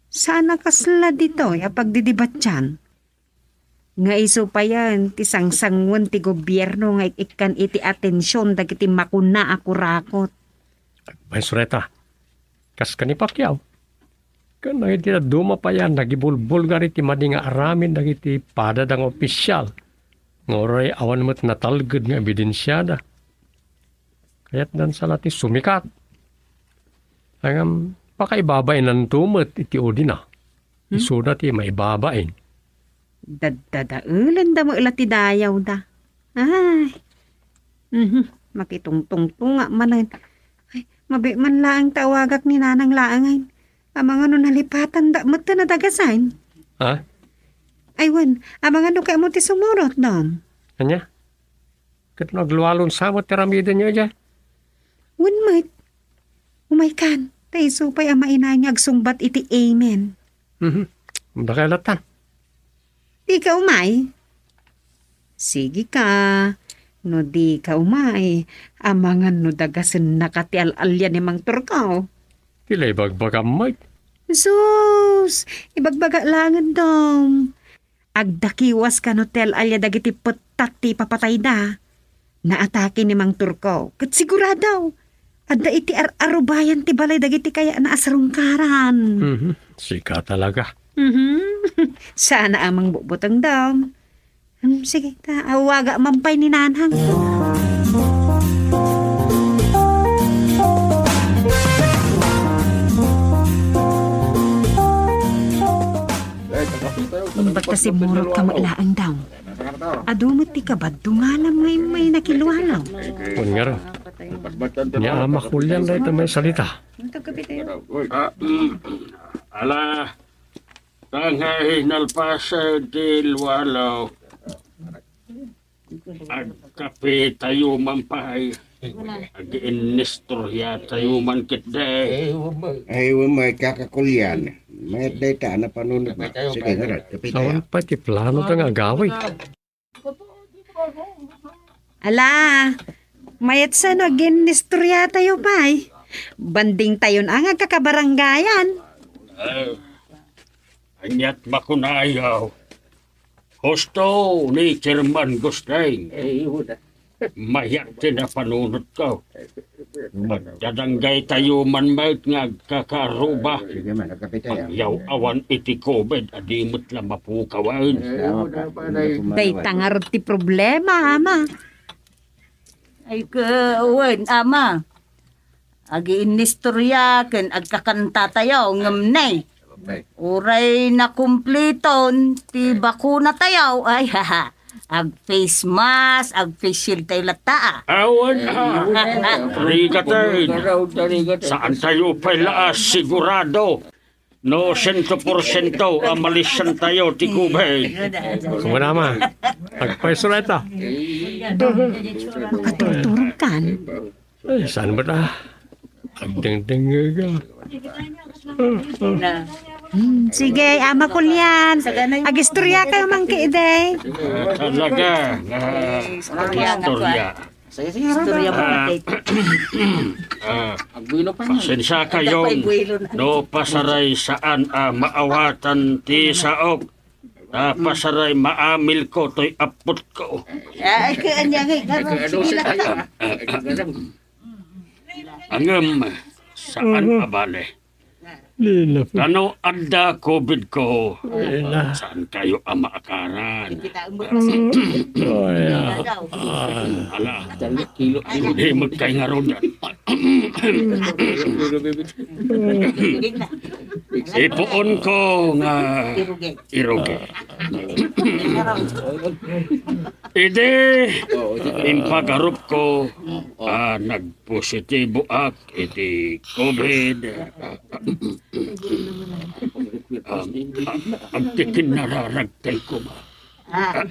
saan a kasla ditoy a pagdidibatian. Nga isu payen ti sangsangoen ti gobierno nga ik-ikkan iti atension dagiti makuna a kurakot. Agpayso dayta, kas kani Pacquiao, ken dagiti dadduma pay a nagibulbulgar iti madi nga aramid dagiti padada nga opisial nga uray awan met natalged nga ebidensiada. Kayatdan sa la ti sumikat. Ngem, pakaibabainanto met iti udina. Hmm? Isuna ti maibabain. Daddadaelenda met la ti dayawda. Ay. Mhm. Makitungtungtunga manen. Ay, mabiit man laeng ta awagak ni Nanang laengen. Amangan no nalipatanda met ta nadagasan. Ha? Ay, wen, amangan no kayatmo ti sumurot, Dom. Ania? Ket no aglualon sa met ti aramidenyo idiay? Wen met. Umaykan, ta isu pay a mainayon nga agsungbat iti amen. Mhm. Dakay latta. Dika umay? Sige ka. No dika umay, amangan no dagasennaka ti al-alia ni Mang Turko. Ti la ibagbagam met. Sus! Ibagbaga laengen, Dom. Agdakiwas kano ti al-alia dagiti pettat ti ipapatayda. Naatake ni Mang Turko, ket sigurado, adda iti ar-arubayan ti balay dagiti kayatna a sarungkaran. Mhm. Sika talaga. Mhm. Saan a mangbugbuteng, Dom. Hmm, sige, ta, awaga man pay ni Nanang. Imbag ta simmurotka met laeng daw. Adu met ti kabaddungalam nga immay nakiluanaw. Wen ngarud, ni Ama Julian dayta may salita. Ah, mm. Ala, tangay nalpasen ti lualo. Agkapitayo man pay. Agiinnistoriatayo man ketdi. Ay, wen met, Kaka Julian. Mayat dayta a napanunotna. Sige, ngarud, kapitayo. Saan pay ti planota nga agawid? Ala, mayat sa no agiinnistoriatayo pay. Bandingtayon a nga agkakabarangayan. Ay, aniat makunayo. Husto ni Chairman Gusting. Mayat ti napanunotko. Magdadanggaytayo man met nga agkakaruba. Sige man, agkapitayo. Agyaw-awan iti covid a di met la mapukawen. Dayta ngarud ti problema, Ama. Ay, ke-, wen, Ama. Agiinnistoria ken agkakantatayo, ngem ne, uray nakumpliton ti bakunatayo, ay, ag-face mask, ag-face shield tayo latta, a. Awan, a. Tarigatan. Saantayo pay la a sigurado no siento porsiento a malisantayo ti covid. Kumanama, agpayso la ita. Makaturturog kan. Ay, saan ba ta? Agdengdengngeg, a. Na. Hmm, sige, Ama Julian. Agistoriakayo man ketdi. Ah, talaga. Ah, agistorya. Istorya mo, ah, Kate. Ah, agbuelo pa niya. Pasensya kayo. Agda pa, agbuelo na. No, pasaray saan a maawatan ti saok. Ta pasaray maamilko toy appotko. Ay, kaya niya nga, ikaw, sige lang. Angem, saan a bale? Lila. Tano adda covid ko. Lila. Saan kayo a maakaran? Kita ang mga Oy, ah. Ala, kilo, kilo. Hindi magkaingarodan. Ipuon ko nga irugi. Idi impagarup ko, ah, nagpositibo ak iti covid. Ah, ah, agtikinnararagtay koma. Ah.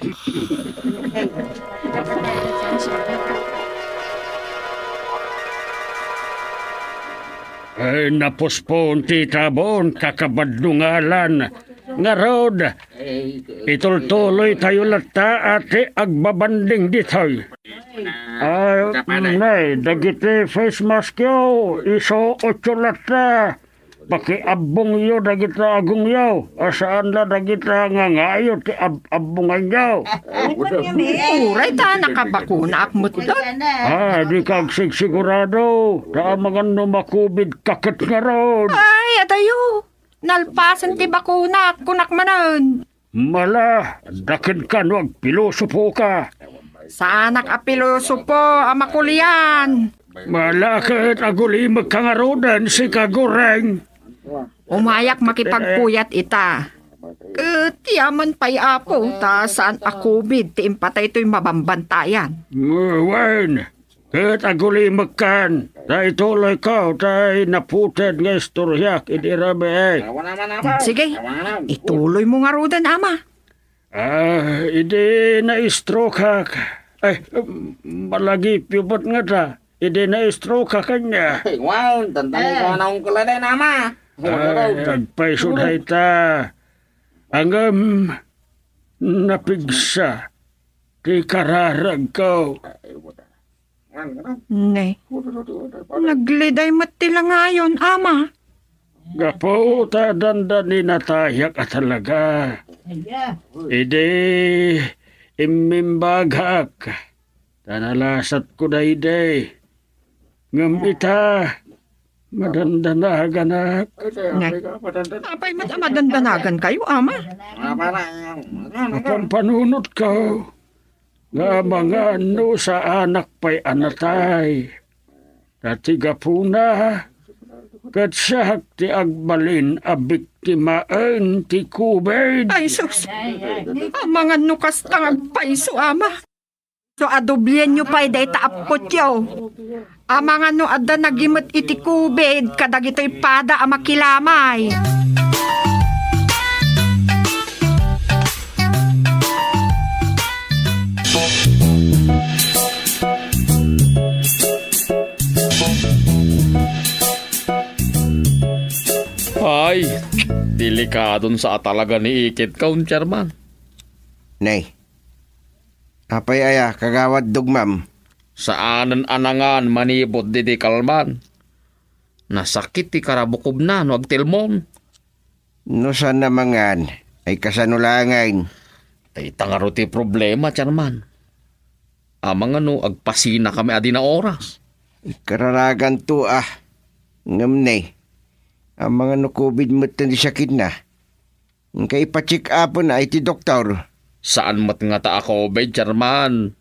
Ay, napospon ti tabon, kakabaddungalan. Ngarud, itultuloytayo latta a ti agbabanding ditoy. Ah, nay, dagiti face mask yo, isuotyo latta. Pakiabbongyo dagita agongyo, a saan la dagita ngangayo ti ab-, abbonganyo. Uray ta nakabakunaak met. Ah, dika agsigsigurado, ta amangan no makubid ka ket ngarud. Ay, adayo. Nalpasen ti bakunaak, kunak manen. Mala, dakkel ka no agpilosopo ka. Saanak a pilosopo, Ama Kulian. Mala ket agulimekka ngaruden, sika Goreng. Umayak makipagpuyat ita. Ket yaman pay, Apo, ta saan a covid ti impatay toy mabambantayan. Wen, ket agulimekkan, ta ituloyko tay naputed nga istoriak idi rabii. Sige, ituloymo ngaruden, Ama. Ah, idi na-stroke-ak. Ay, malagipyo met ngata. Idi na-stroke-ak kaniak. Ay, wow, dandanan ko na ungkol na, Ama. Ay, agpayso dayta. Ngem, napigsa ti kararagko. Ne, nagliday met ti langayon, Ama. Gapu ta dandaninatayak a talaga. Idi immimbagak, ta nalasatko daydi. Ngem ita, madandanaganak. Ngay, apay met a madandanagankayo, Ama? Apan panunotko nga amangan no saanak pay a natay. Ta ti gapuna, Ket siak ti agbalin a biktimaen ti COVID. Ay, sus! Amangan no kasta nga agpayso, Ama. So, adoblienyo pay dayta appotyo. Amangan no adda nagimet iti COVID kadagitoy pada a makilamay. Ay, delikadon sa a talaga ni ikit ka, Chairman. Nay, apay aya, Kagawad Dugmam? Saanen a nangan manipud didi kalman. Nasakit ti karabukobna no agtilmon. No saan a mangan, ay kasano laengen? Dayta ngarud ti problema, Chairman. Amangan no agpasinakami a di naoras. Kararaganto, a. Ngem ne, amangan no COVID metten ti sakitna. Inka ipa-check-upna iti doktor. Saan met ngata a COVID, Chairman.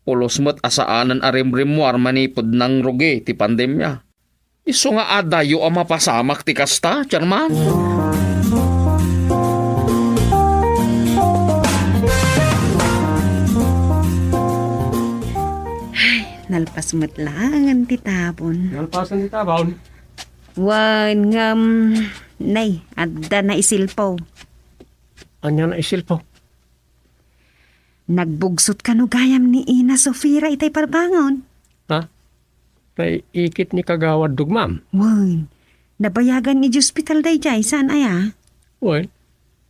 Pulos met a saanen a rimrimmuar manipud nangrugi ti pandemia. Isu nga adayo a mapasamak ti kasta, Chairman. Ay, nalpas met laengen ti tabon. Nalpasen ti tabon? Wen, ngem, nay, adda naisilpo. Ania naisilpo? Nagbugsot kano gayam ni Ina Sofira itay parbangon? Ha? Tay ikit ni Kagawad Dugmam? Wen, nabayagan iti ospital daydiay, saan aya? Wen,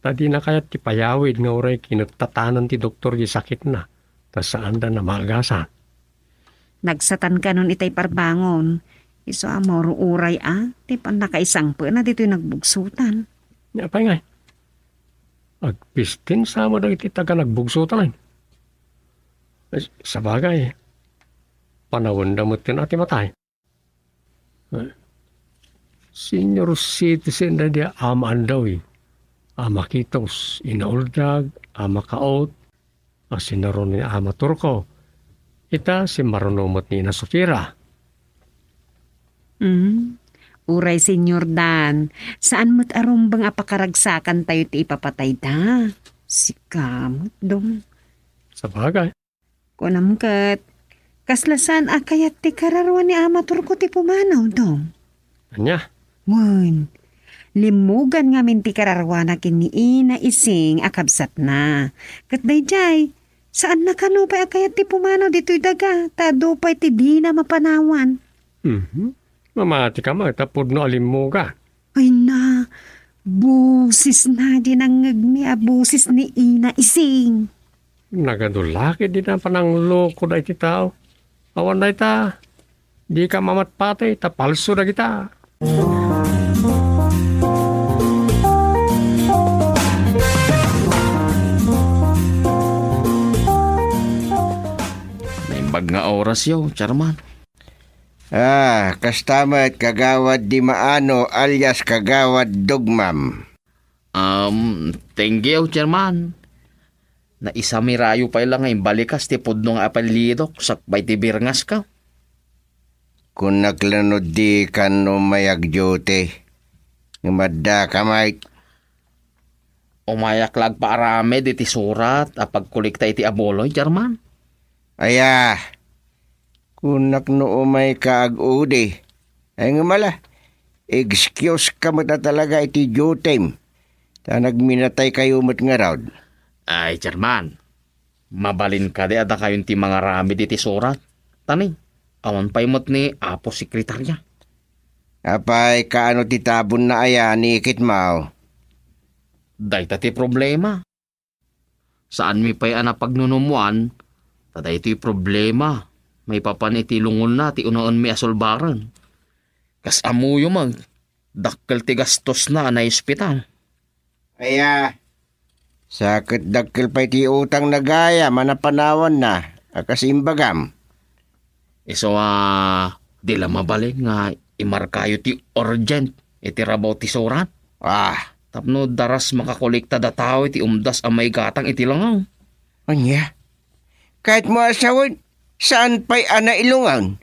ta dina kayat ti payawid nga uray kinettatanan ti doktor ti sakitna, ta saanda namagasan. Nagsatan kanon itay parbangon. Isu a maur-uray a ti pannakaisangpetna ditoy nagbugsotan. Apay ngay? Agpistin sa met dagiti taga nagbugsotan. Eh, sabagay, panawenda metten a ti matay. Eh, senior citizen daydi a maandaw, eh. A makitos, inauldag, a makaot, a sinaro ni Ama Turco. Ita, simmaruno met ni Ina Sofira. Hmm. Uray, Señor Dan, saan met a rumbeng a pakaragsakantayo ti ipapatayda. Sika met, Dong. Sabagay. Kunam ket, kasla saan a kayat ti kararua ni Ama Turco ti pumanaw, Dong? Ania? Wen, limmugan ngamin ti kararwana ken ni Ina Ising a kabsatna. Ket daydiay, saanna kano pay a kayat ti pumanaw ditoy daga, ta adu pay ti dina mapanawan. Mhm. Mamati ka met a pudno a limmugan. Ay na, boses na di nangngegmi a boses ni Ina Ising. Nagadu la ket dina panangloko dagiti tao. Awan dayta, dika mamatpatay ta palso dagita. Naimbag nga orasyo, Chairman. Ah, kasta met, Kagawad Di Maano alias Kagawad Dugmam. Um, thank you, Chairman. Naisamirayo pay la nga imbalikas ti pudno nga apellidok sakbay ti birngaska. Kunak la no dikan umay agduty. Ngem adda ka met. Umayak la agpaaramid iti surat a pagkolekta iti abuloy, Chairman. Aya, kunak no umayka ag-udi. Ay, ngem ala, excuse ka met a talaga iti duty-m. Ta nagminataykayo met ngarud. Ay, Chairman, mabalin kadi a dakayon ti mangaramid iti surat? Ta ni, awan pay met ni Apo Sekretarya. Apay, kaano ti tabonna aya ni ikitmo? Dayta ti problema. Saanmi pay a napagnunummoan, ta daytoy problema maipapan iti lungonna ti unaenmi a sulbaren. Kas ammoyo met, dakkel ti gastosna a naospital. Aya, sa ket dakkel pay ti utangna gayam a napanawanna a kas imbagam. Isu a, di la mabalin nga imarkayo ti urgent iti rabaw ti surat. Ah. Tapno daras makakolekta da tao iti umdas a maigatang iti langaw. Ania? Kayatmo a sawen, saan pay a nailungan?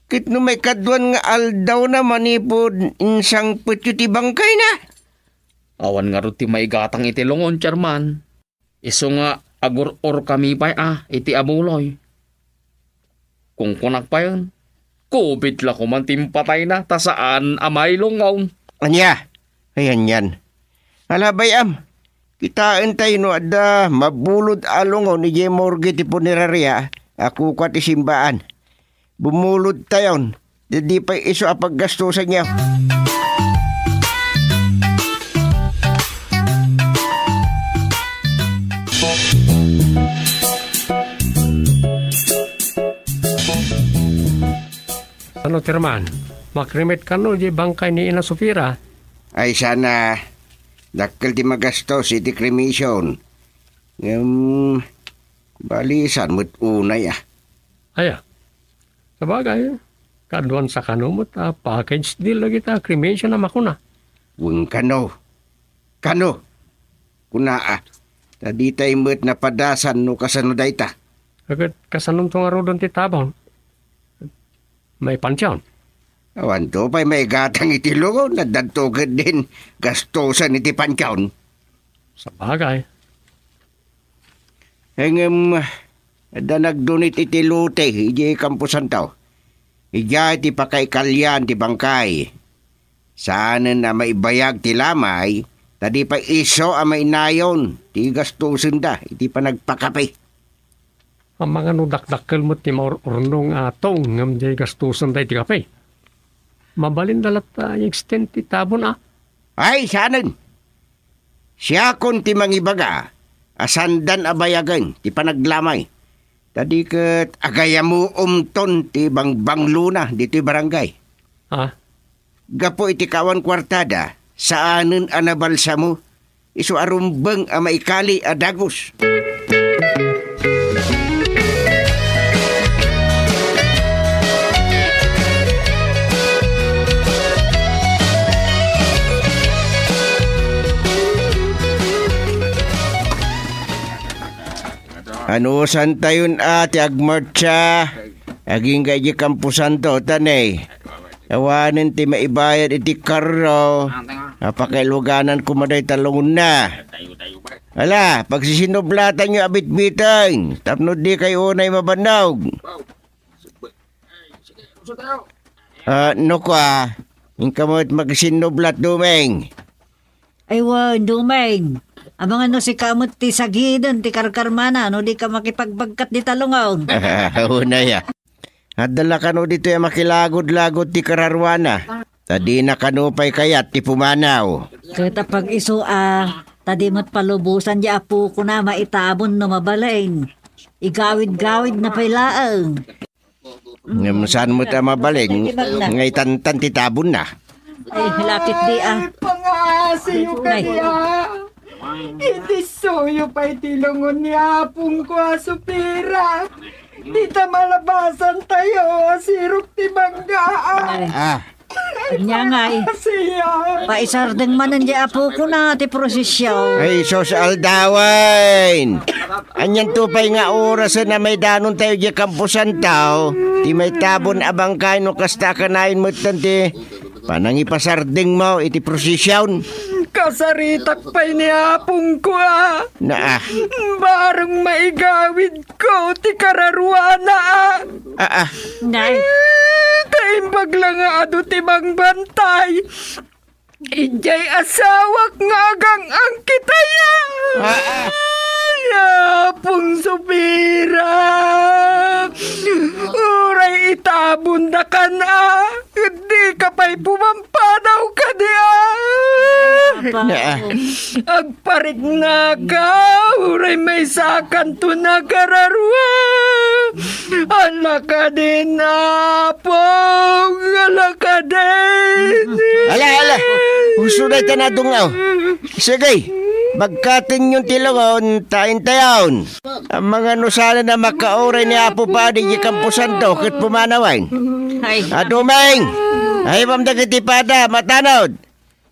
Ket no maikaduan nga aldawna manipud insangpetyo ti bangkayna? Awan ngarud ti maigatang iti lungon, Chairman. Isu nga agur-urkami pay a iti abuloy. Kunkunak payen, COVID la koman ti impatayna ta saan a mailungon. Ania? Ay, anian. Ala, bay-am, kitaentayo no adda mabulod a lungon idiay morgue ti puneraria a kukua ti simbaan. Bumulodtayon, ta di pay isu a paggastusanyo. Ano, Chairman? Makremate kano di bangkay ni Ina Sofira? Ay, sana. Dakkel ti magastos iti cremation. Ngem, balisan met unay, a. Aya. Sabagay, kaduan sa kano met a package deal dagita cremation a makuna. Wen kano. Kano. Kuna, a. Ta ditay met napadasan no kasano dayta. Ket kasanonto ngaruden ti tabon? Maipantion? Awanto pay maigatang iti lungon, addanto ketdin gastusen iti pantion. Sabagay. Ngem, adda nagdonate iti lote idiay kamposanto. Idiay ti pakaikalian ti bangkay. Saanen a maibayag ti lamay, ta di pay isu a mainayon ti gastosenda iti panagpakape. Amangan no dakdakkel met ti maur-urnong a tong ngem diay gastusen daydi kape. Mabalinda latta i-extend ti tabon, a. Ay, saanen. Siakon ti mangibaga a saandan a bayagen ti panaglamay. Ta di ket agayamuomton ti bangbanglona ditoy barangay. A? Gapu iti kaawan kuartada, saanen a nabalsamo, isu a rumbeng a maikali a dagus. Anusantayon a ti agmartsa agingga idiay kamposanto, ta ne, awanen ti maibayad iti karro a pakailuganan koma dayta lungonna. Ala, pagsisinublatanyo a bitbiteng tapno dikay unay mabannog. A, no kua, inka met magsinnublat, Dumeng. Ay wen, Dumeng. Amangan no sika met ti sagiden ti karkarmana no dika makipagbagkat dita lungon. Unay a. Adda la kano ditoy a makilagudlagud ti kararuana. Ta dina kano pay kayat ti pumanaw. Ket apag-isu a, ta di met palubosan diay apokona maitabon no mabalin. Igawid-gawidna pay laeng. Ngem saan met a mabalin nga itantan ti tabonna. Ay, lapit di, a. Ay, pangaasiyo kadi, a. Iti suyo pay ti lungon ni apongko a supira. Dita malabasantayo a sirok ti bangga, a. Ay. A. Ania ngay? Siya. Paisardeng manen diay apokona ti prosesyon. Ay, sus, aldawen! Anianto pay nga orasen a maidanontayo diay kamposanto? Ti maitabon a bangkay no kasta a kanayon metten ti panangipasardengmo iti prosesyon? Kasaritak pay ni apongko, a. Naa. Bareng maigawid ko ti kararuana, a. Ah, ah. Nay. Eh, kaimbag la nga adu ti mangbantay. Idiay asawak nga agang-ang kitaya. Ah, ah. Ay, Apong Supira. Uray itabon da kan, a. Dika pay pumam- Panaw kadi, a. Apa. Agpariknaka, uray maysakanto nakararua. Ala kadin, Apong, ala kadin. Ala, ala. Uso na ita nadungaw. Sige, bagkatenyon ti lungon, ta intayon. Amangan no saan a makauray ni Apo Padi iti kamposanto ket pumanawen. Ay. Adumeng! Ay, pamdagiti pada, matanod!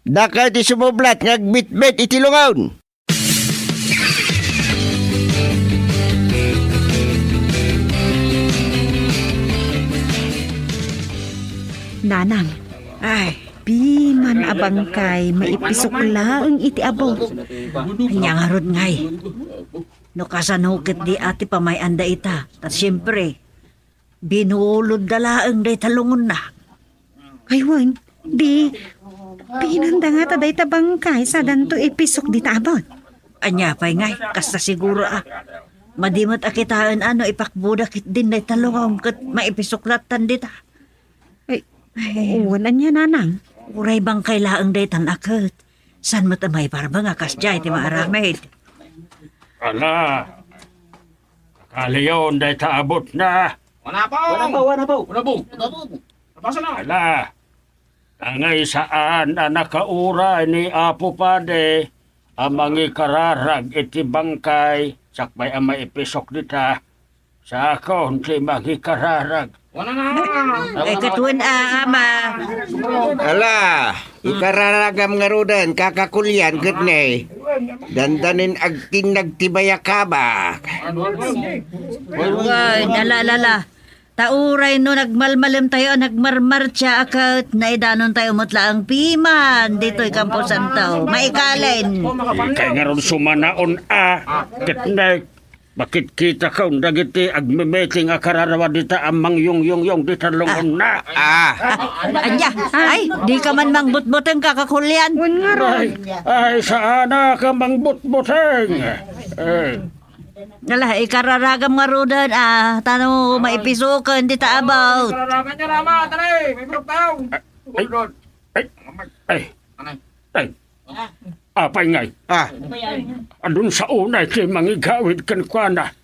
Dakayo ti sumublat nga agbitbit iti lungon. Nanang, ay, piman a bangkay maipisok laeng iti abut. Ania ngarud ngay? No kasano ket di a ti pamay-anda ita, ta siempre, binulodda laeng dayta lungonna. Ay, wen, di, pinanda nga ta dayta bangkay sadanto ipisok dita abut. Ania pay ngay, kasta siguro a. Madi met a kitaen a no ipakbuda ketdin dayta lungon ket maipisok lattan dita. Ay, ay, wen ania, nanang? Uray bangkay laeng daytan a ket. Saan met a maiparbeng a kasdiay ti maaramid? Ala, kaliyon dayta abutna. Wana po! Wana po, wana po! Wana po! Wana po! Napasa na! Ala, angay saan a nakauray ni Apo Padi a mangikararag iti bangkay sakbay a maipisok dita. Sakon ti mangikararag. Wana na! Ay, katuen a, ama. Ala, ikararagam ngaruden, kakakulian, ket ne. Dandanin agtinnag ti bayakabak. Wen, ala, ala, ala. Ta uray no nagmalmalem tayo a nagmarmartsa a ket naidanon tayo met laeng piman ditoy Campo Santo. Maikalen. Ikay ngarud sumanaon a ket ne, makitkita kon dagiti agmimiting a kararawa dita a mangyongyongyong dita lungonna. Ah. Ania? Ay, di ka man mangbutbuteng, kakakulian. Wen ngarud. Ay, ay, saanak a mangbutbuteng. Eh. Ala, ikararagam ngaruden, ah, ta no maipisoken dita abut. Kararagan niya, Rama, tara, eh, may burok tayo. Ay, ay, ay, ay, apay ngay? Ah. Adun sa unay ti mangigawid kenkuana.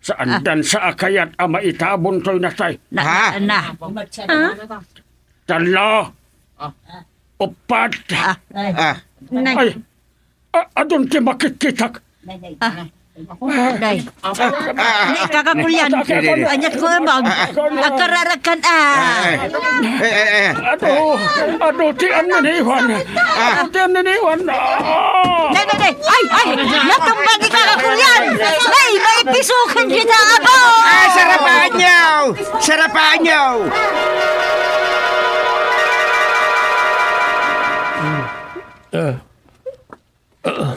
Saan dan sa akayat a maitabon toy natay? Na, Ha? na, na. Talo. Uppat. Ah. Ah. Nay. Ay, a-, adun ti makitkitak. Ah. Day. Nay, kakakulian. Ania ko, Mang. Agkararagkan, ah. Ay, ay, ay, ay. Adu, adu, ti anniniwan. Adu, ti anniniwan. Ah. Nay, nay, nay. Ay, ay. Natumba ni kakakulian. Nay, maipisoken dita abut. Ay, sarapaanyo. Sarapaanyo. Ah. Ah.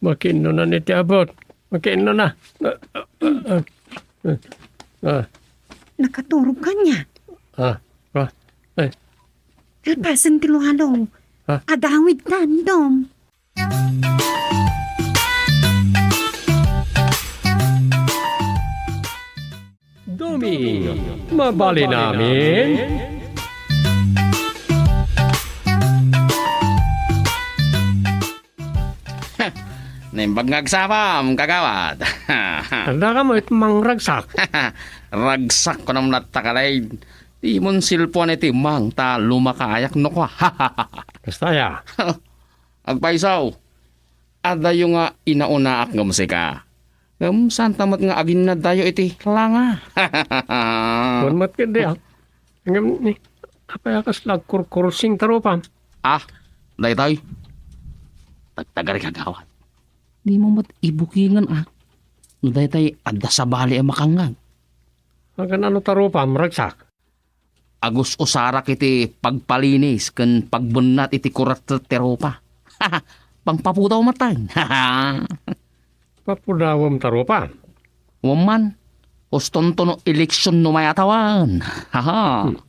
Makiinno na ni ti abut. Makiinno na. Ah, ah, ah. Ah. Nakaturog ka niya. Ah, ah. Ay. Lapasen ti luhalo. Ah. Agawid ta, Dom. Domi, mabalinamin? Naimbag nga agsapam, kagawad. Adda ka met mangragsak. Ragsak ko naman at takalay. Di mon cellphone iti mang ta lumakayak no kwa. Kasta ya. Agpayso. Adayo nga inaunaak ngem sika. Ngem saan ta met nga aginnaddayo iti langa. Kuan met ketdi, ah. Ngem ni, apay a kasla agkurkursing ta rupam? Ah, daytoy. Tagtagari kagawad. Di mo met ibukingan, ah. No daytoy adda sabali a makangngag. Agan ano ta rupam, ragsak? Agus-usarak iti pagpalinis ken pagbennat iti kurattet ti rupa. Pangpapudaw met tayo. Papudawem ta rupa? Wen man, ustonto no eleksion no mayatawan. Haha. Hmm.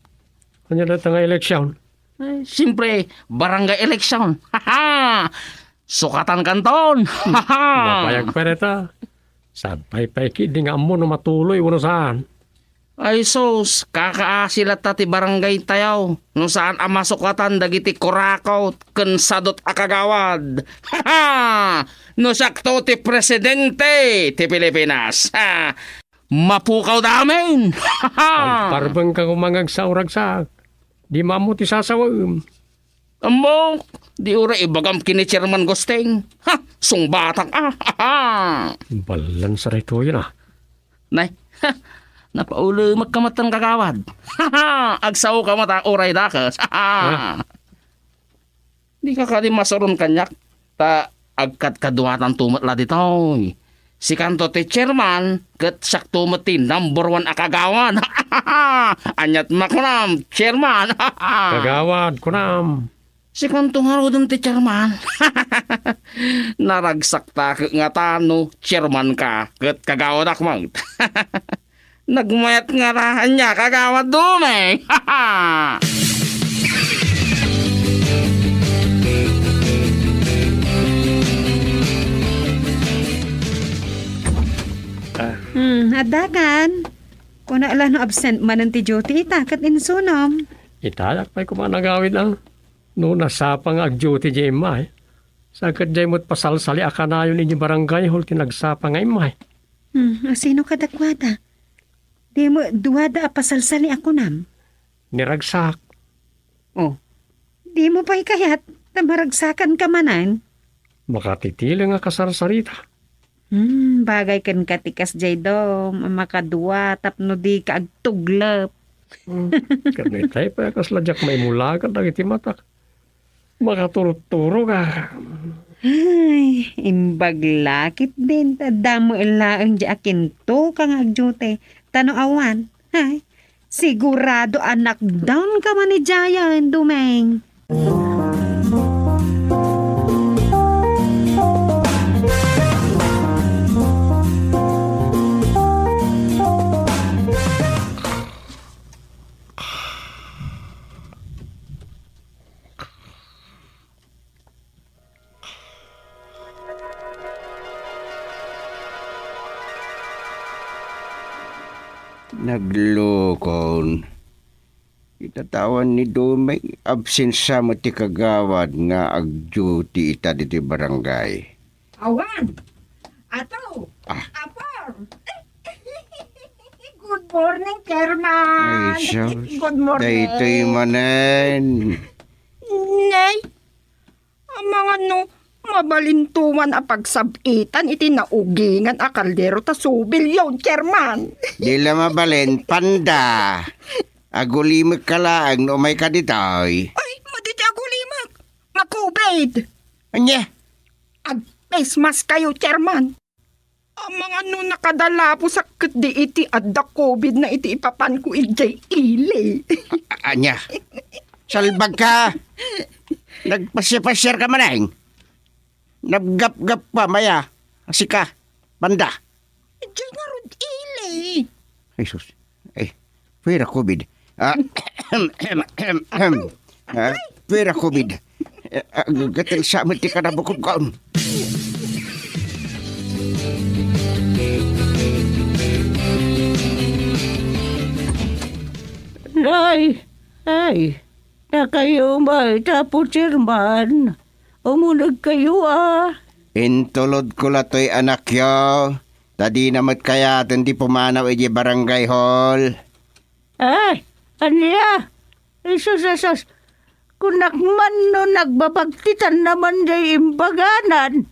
Ania dayta nga eleksion? Eh, siyempre, barangay election. Haha! Sukatan kanton. Haha! Mapayag pa dayta. Sapay pay ketdi nga ammo no matuloy wenno saan. Ay sus, kakaasi latta ti barangay tayo no saan a masukatan dagiti kurakot ken sadot a kagawad. No siakto ti presidente ti Pilipinas, ha, mapukaw da amin. Agparbeng ka koma nga agsauragsak. Di maammo ti sasawaem. Ammo, di uray ibagam ken ni Chairman Gusting. Ha, sungbatak, ah. Ballan sa daytoyen, ah. Nay, ha, napaulemek ka met, kagawad. Agsao ka met, ah, uray dakes. Ha? Di ka kadi masuron kaniak, ta agkadkaduatanto met la ditoy. Sikanto ti chairman, ket siakto met ti number one a kagawad. Aniat makunam, chairman? Kagawad, kunam. Sikanto ngaruden ti chairman. Naragsakta ket ngata no chairman ka, ket kagawadak met. Nagmayat ngata, ania, kagawad Dumeng? Ah. Hmm, addakan. Kuna la no absent manen ti duty ita, ket insunom? Itayak pay koma nagawid, ah. No nasapa nga ag-duty diay immay, sa ket diay met pasalsali a kanayon idiay barangay hall ti nagsapa nga immay. Hmm, asino kadakuada? Di met duada a pasalsali a kunam? Ni Ragsak. Oh, dimo pay kayat ta maragsakanka manen? Makatitileng a kasarsarita. Hmm, bagay kenka ti kasdiay, Dom, a makadua tapno dika agtuglep. Hmm, ket itay pay a kasla diak maimulagan dagiti matak. Makaturutturok a. Ay, imbag la ketdin ta adda met laeng diay akinto ka nga agdiute. Ta no awan, ay, sigurado a knockdown ka man idiayen, Dumeng. Naglukon. Itatawan ni Dumeng, absensia met ti kagawad nga agduty ita ditoy barangay. Awan! Ato! Ah. Apor! Good morning, Chairman! Ay, sus. Good morning. Daytoy manen. Nay, amangan no mabalinto man a pagsab-itan iti naugingan a kaldero ta subilyon, Chairman. Di la mabalin, panda. Agulimekka laeng no umayka ditoy. Ay, madi ti agulimek. Ma-covid. Ania? Ag-face mask kayo, Chairman. Amangan no nakadalapusak ket di iti adda covid na iti ipapanko idiay ili. A-, ania? Salbagka! Nagpasiar-pasiarka manen? Nabgapgapka, maya. Sika, panda. Diay ngarud ili. Ay, sus. Ay, pwera covid. Ah, ah, pwera covid. Eh, ah, gatel sa met ti kadabukobkon. Ay, ay, nakayo may tapo, Chairman. Umuneg kayo, ah. Intulodko la toy anakyo, ta dina met kayaten ti pumanaw idiay barangay hall. Ay, ania? Isus, isus, kunak man no nagbabagtitan naman diay imbaganan.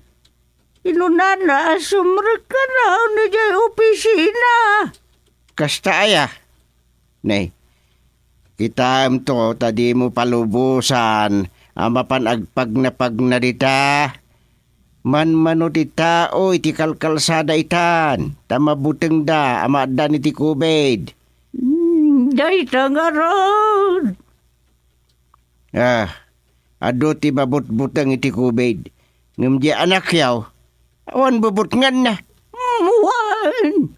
Kinunana a sumrek kanayon idiay opisina. Kasta aya? Nay, kitaemto ta dimo palubosan a mapan agpagnapagna dita. Manmano ti tao iti kalkalsada itan, ta mabutengda a maaddan iti covid. Hmm, dayta ngarud. Ah, adu ti mabutbuteng iti covid. Ngem diay anakyo, awan bubutnganna. Wen,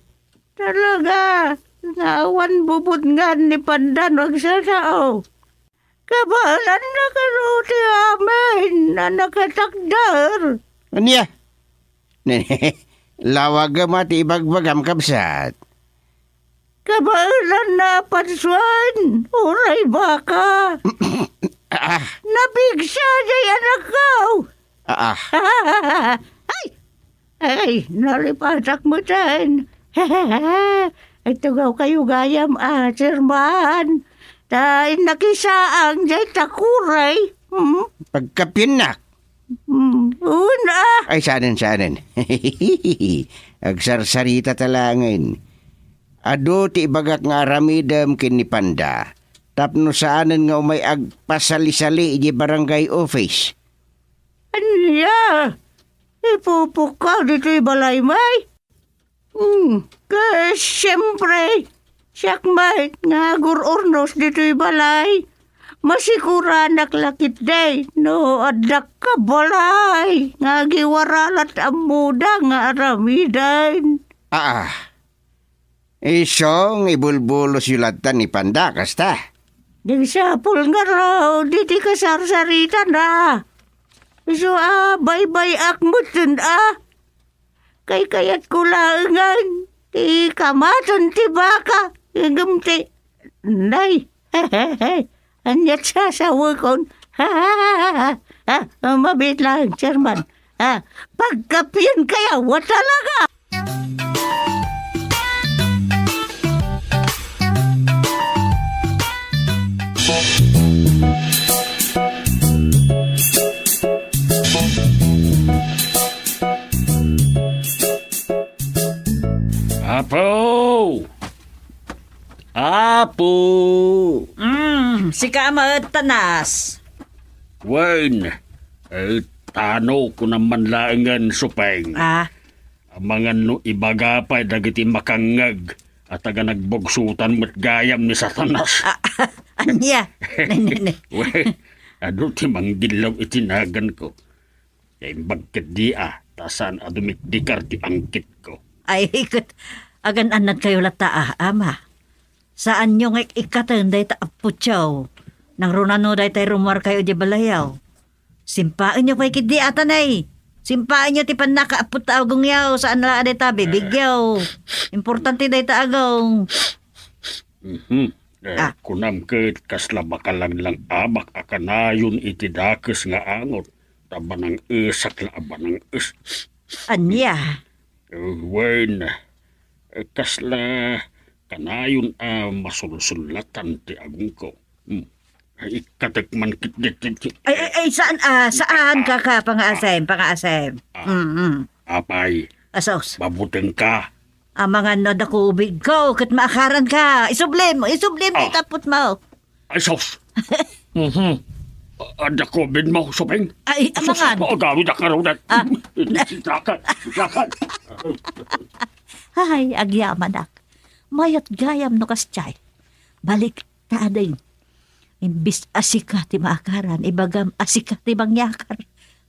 talaga nga awan bubutngan ni Pandan agsasao. Kabaelanna kano ti amin a nakatakder. Ania? Lawagem a ti ibagbagam, kabsat. Kabaelanna a padsuen, uray baka. Ah, ah. Napigsa diay anakko. Ah, ah. Ay! Ay, nalipatak metten. Ay, tugaw kayo gayam, ah, Chairman. Ta innak isaang diay takuray. Hmm? Pagkapiennak. Hmm, una. Ay, saanen, saanen. Agsarsarita ta laengen. Adu ti ibagak nga aramidem ken ni Panda. Tapno saanen nga umay agpasalisali idiay barangay office. Ania? Ipupukkaw ditoy balay, may? Hmm, ket siempre, siak met nga agur-urnos ditoy balay. Masiguranak la ketdi no addak ka balay nga agiwaralat ammoda nga aramiden. Aa, isu nga ibulbulosyo latta ni Panda, kasta? Nagsapul ngarud iti kasarsaritana. Isu a baybay-ak metten a. Kaykayatko laengen ti kamaten ti baka, ngem ti, nay, ania't sasawekon? Ah, mabiit laeng, Chairman. Ah, pagkapienkayo a talaga! Apo! Apo! Mm, sika met, Tanas. Wen, eh, tano kunam man laengen, Supeng. Ah? Amangan no ibaga pay dagiti makangngeg a taga nagbugsotan met gayam ni Satanas. Ah, ania? Ne, ne, ne. Wen, adu ti manggillaw iti naganko. Naimbag ketdi a, ta saan a dumikdikar ti angkitko. Ay, ket agan-annadkayo latta a, ama. Saanyo nga ik-ikkaten dayta appotayo. Nangrunano daytay rummuarkayo idiay balayyo. Simpaenyo pay ketdi a, tanay. Simpaenyo ti pannakaappotta a agongyo, saan la a dayta bibigyo. Importante dayta agong. Mhm. Eh, Ah. Kunam ket kasla makalanglang-amak a kanayon iti dakes nga angot, ta banang-esak la a banang-es. Ania? Eh, wen, eh, kasla kanayon a masulsullatan ti agongko. Hmm. Ay, ikkatek man ket ditoy. Ay, ay, ay, saan, ah, saan, kaka, pangaasem, pangaasem. Ah. Mm, mm. Apay. Asos. Mabutengka. Amangan no adda COVID ko, ket maakaranka. Isublim, isublim Ah. ti tapot mo. Ay, sus. Mhm. Adda COVID mo, Supeng? Ay, sus, amangan. Agawid a karunan. Ah. Sitakan, sitakan. Ay, agyamanak. Mayat gayam no kasdiay. Balik ta ading. Imbis a sika ti maakaran, ibagam a sika ti mangyakar.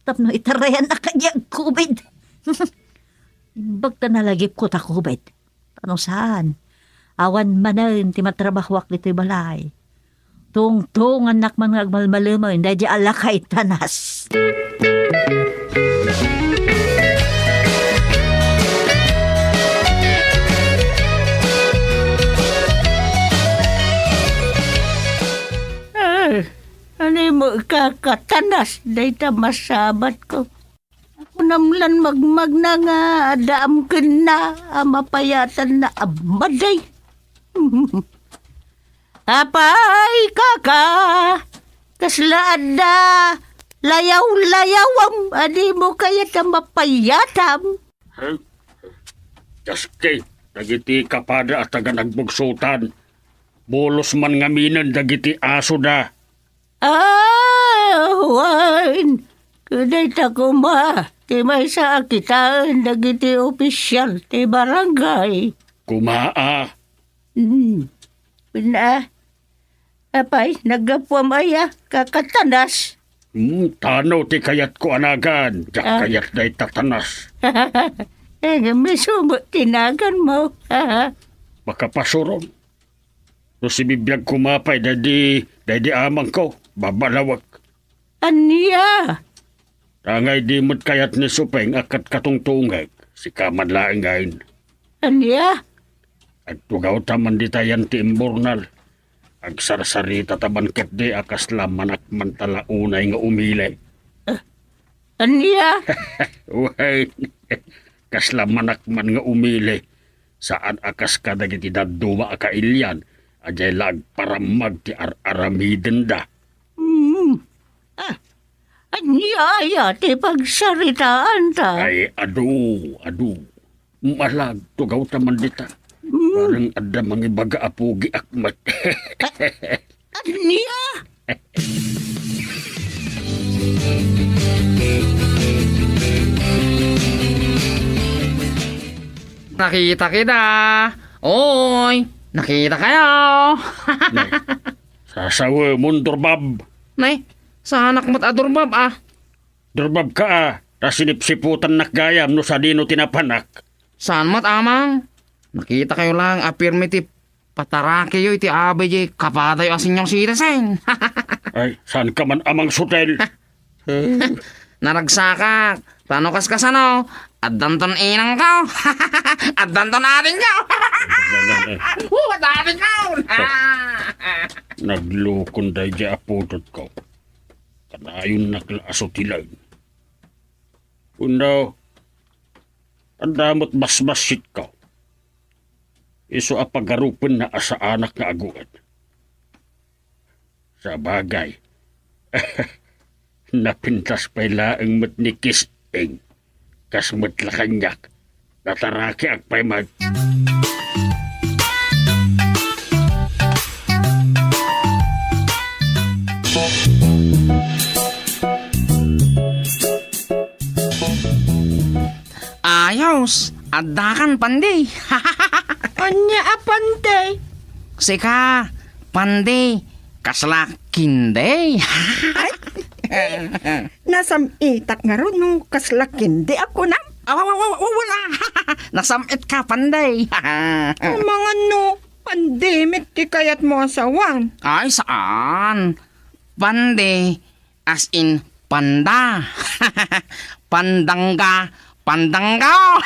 Tapno itarayannak kadi a COVID. Imbag ta nalagipko ta COVID. Tano saan. Awan manen ti matrabahoak ditoy balay. Tungtongannak man nga agmalmalemen daydi a lakay Tanas. Ah, ania mo, kaka Tanas, dayta masabatko. Kunam lan magmagna nga addaam kenna a mapayatanna a madi. Apay, kaka, kasla adda layaw-layawam a dimo kayat a mapayatam? Kaskay, dagiti kapada a taga nagbugsotan, bulos man ngaminen dagiti asoda. Ah, wen, ket dayta koma ti maysa a kitaen dagiti opisial ti barangay. Koma a? Hmm. Wen a, apay, naggapuam aya, kaka Tanas? Hmm, tano ti kayatko a nagan, diak Ah. kayat dayta Tanas. Eh, ngem isu met ti naganmo. Makapasuron. No sibibiag koma pay daydi, daydi amangko, babalawek. Ania? Angay di met kayat ni Supeng a ket katungtungek, sika man laengen. Ania? Agtugawta man ditayan ti imburnal. Agsarsaritata man ketdi a kasla manakman ta la unay nga umili. Ah, ania? Wen, kasla manakman nga umili. Saan a kas kadagiti dadduma a kailian a diay la agparammag ti ar-aramidenda. Hmm. Ah, ania aya ti pagsaritaanta? Ay, adu, adu. Malag, tugawta man dita. Hmm. Parang adda mangibaga a pugiak met. Ania? Nakita kita. Oy, nakita kayo. Nay, sasawemon, Durbab. Nay, saanak met a Durbab, ah. Durbab ka, ah. Ta sinipsiputannak gayam no sadino ti napanak. Saan met, Amang? Nakita kayo lang a pirmi ti patarakiyo iti abay diay kapadayo a senior citizen. Ay, saan ka man, Amang Sutel? Naragsakak. Tano kas kasano? Addanton inangko. Addanton atingko. Oh, adda atingko. Naglukon daydiay a pudotko. Kadayonnak la a sutilen. Wenno, adda met basbassitko. Isu a pagarupenna a saanak nga agued. Sabagay, napintas pay laeng met ni Kis-ing. Kas met la kaniak, natarakiak pay met. Ayos, addakan, Pandi. Ania a Pandi? Sika, Pandi, kasla kindi. Ay, nasam-itak ngarud no kasla kindi a kunam. Aw, aw, aw, aw, aw, wala. Nasam-itka, Pandi. Amangan no, Pandi met ti kayatmo a sawen. Ay, saan? Pandi, as in panda. Pandangga, pandangga.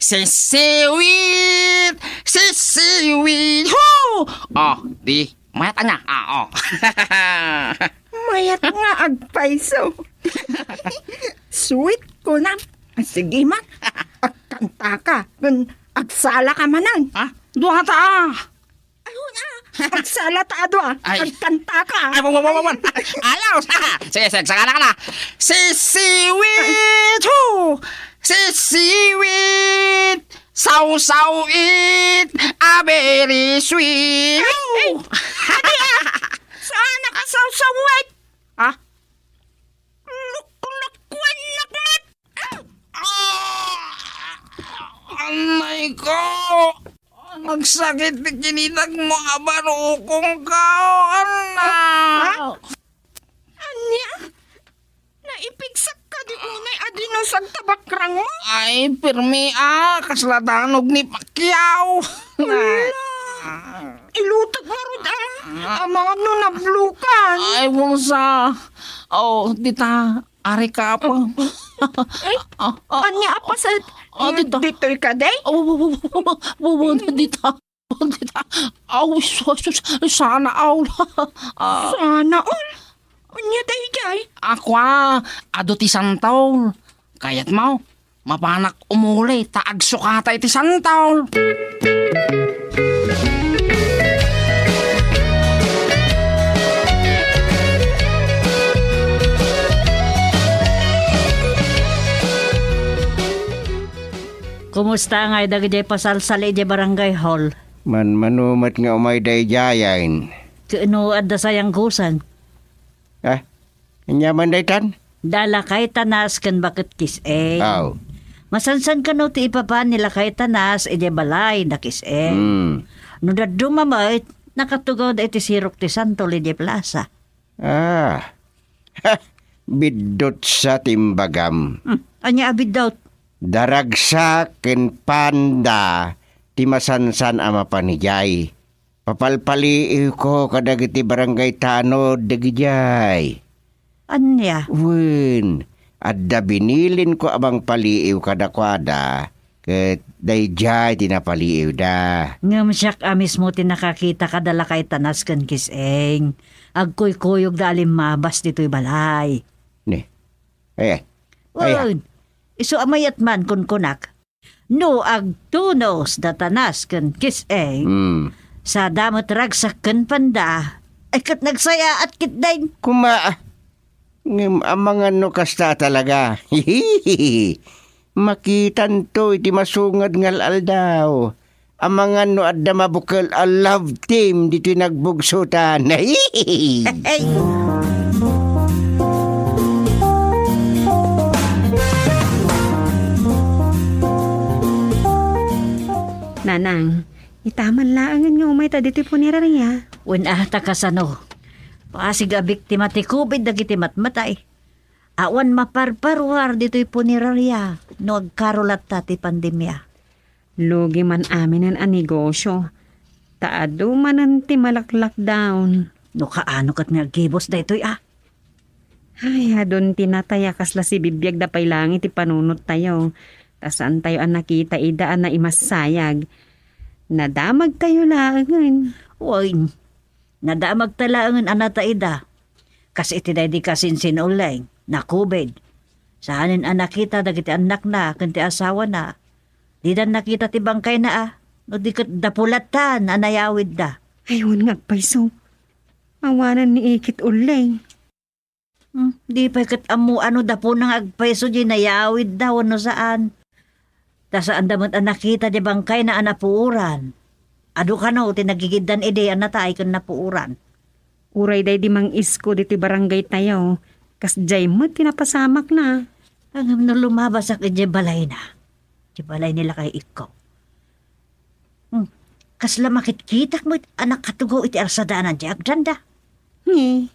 Sisiwit! Sisiwit! Hu! Oh, di, mayat ania? Ah, oh. Mayat nga agpayso. Sweet ko na. Sige man, agkanta ka. Ken agsala ka manen. Ah, dua ta, ah. Ay, una. Agsala ta adu, ah. Ay. Agkanta ka. Ay, wa, wa, wa, wa, wa. Ayaw. Sige, sige, sagana ka na. Sisiwit, hu! Sisiwit! Sawsaw it! A very sweet! Ay, ay. Adi, ah. Saan nakasawsaw it? Ha? Luklukwan nakmat! Ah! Anay ko! Nagsakit ti kinitagmo a barukong ka, anay! Ah? Ania? Naipigsak ka di unay a dinusag ta bakrangmo? Ay, pirmi a, kasla danog ni Pacquiao. Hala! Ilutek ngarud, ah. Amangan no nablukan. Ay, bulsa. Oh, dita, ari ka pa. Ay, ania a paset? Ah, dita. Ditoy ka, day? Oh, dita. Dita. Aw, sus, sus, sana all. Ah. Sana all? Ania daydiay? Ako, ah, adu ti santol. Kayatmo, mapanak umuli ta agsukata iti santol. Kumusta ngay dagidiay pasalsal idiay barangay hall? Manmano met nga umay daydiayen. Ket no adda sayangkosan? Ah, ania man daytan? Da Lakay Tanas ken baket Kis-eng. Aw. Masansan kano ti ipapan ni Lakay Tanas idiay balay da Kis-eng. Hmm. No dadduma met, nakatugaw da iti sirok ti santol idiay plasa. Ah. Ha! Biddut sa ti imbagam. Hmm. Ania a biddut? Da Ragsak ken Panda ti masansan a mapan idiay. Papalpaliiwko kadagiti barangay tanod dagidiay. Ania? Wen, adda binilinko a mangpaliiw kadakuada, ket daydiay ti napaliiwda. Ngem siak a mismo ti nakakita kada Lakay Tanas ken Kis-eng. Agkuykuyogda a limmabas ditoy balay. Ni? Ay, ay. Ay, ah. Wen, isu a mayat man kunkunak. No agtunos da Tanas ken Kis-eng, hmm, sada met Ragsak ken Panda, ay ket nagsayaat ketdin. Kuma, ngem amangan no kasta talaga. Makitanto iti masungad nga al-aldaw. Amangan no adda mabukel a love team ditoy nagbugsotan. Hey! Anang, itaman laengen nga umayta ditoy punerarya. Wen a, ta kasano? Pasig a biktima ti covid dagiti matmatay. Awan maparparuar ditoy punerarya no agkaro latta ti pandemia. Lugi man aminen a negosyo, ta adu manen ti malak-lockdown. No kaano ket nga aggibus daytoy a? Ay, adun ti natay a kasla sibibiag da pay langit ti panunottayo, ta saantayo a nakita ida a naimassayag. Nadamagtayo laengen. Wen, nadamagta laengen a nataida. Kas iti daydi kasinsin ulleng, na-covid. Saanen a nakita dagiti annakna ken ti asawana. Dida nakita ti bangkayna a, no di ket dapulattan a nayawidda. Ay, wen nga agpayso. Awanen ni ikit ulleng. Hmm, di pay ket ammo a no dapuna nga agpayso di nayawidda wenno saan. Ta saanda met a nakita di bangkayna a napuoran. Adu kano ti nagigiddan idi a natay ken napuoran. Uray daydi mangisko ditoy barangaytayo, kasdiay met ti napasamakna. Ngem no lumabasak idiay balayna, di balay ni Lakay Ikko. Hmm, kasla makitkitak met a nakatugaw iti arsadanan di agdanda. Ni,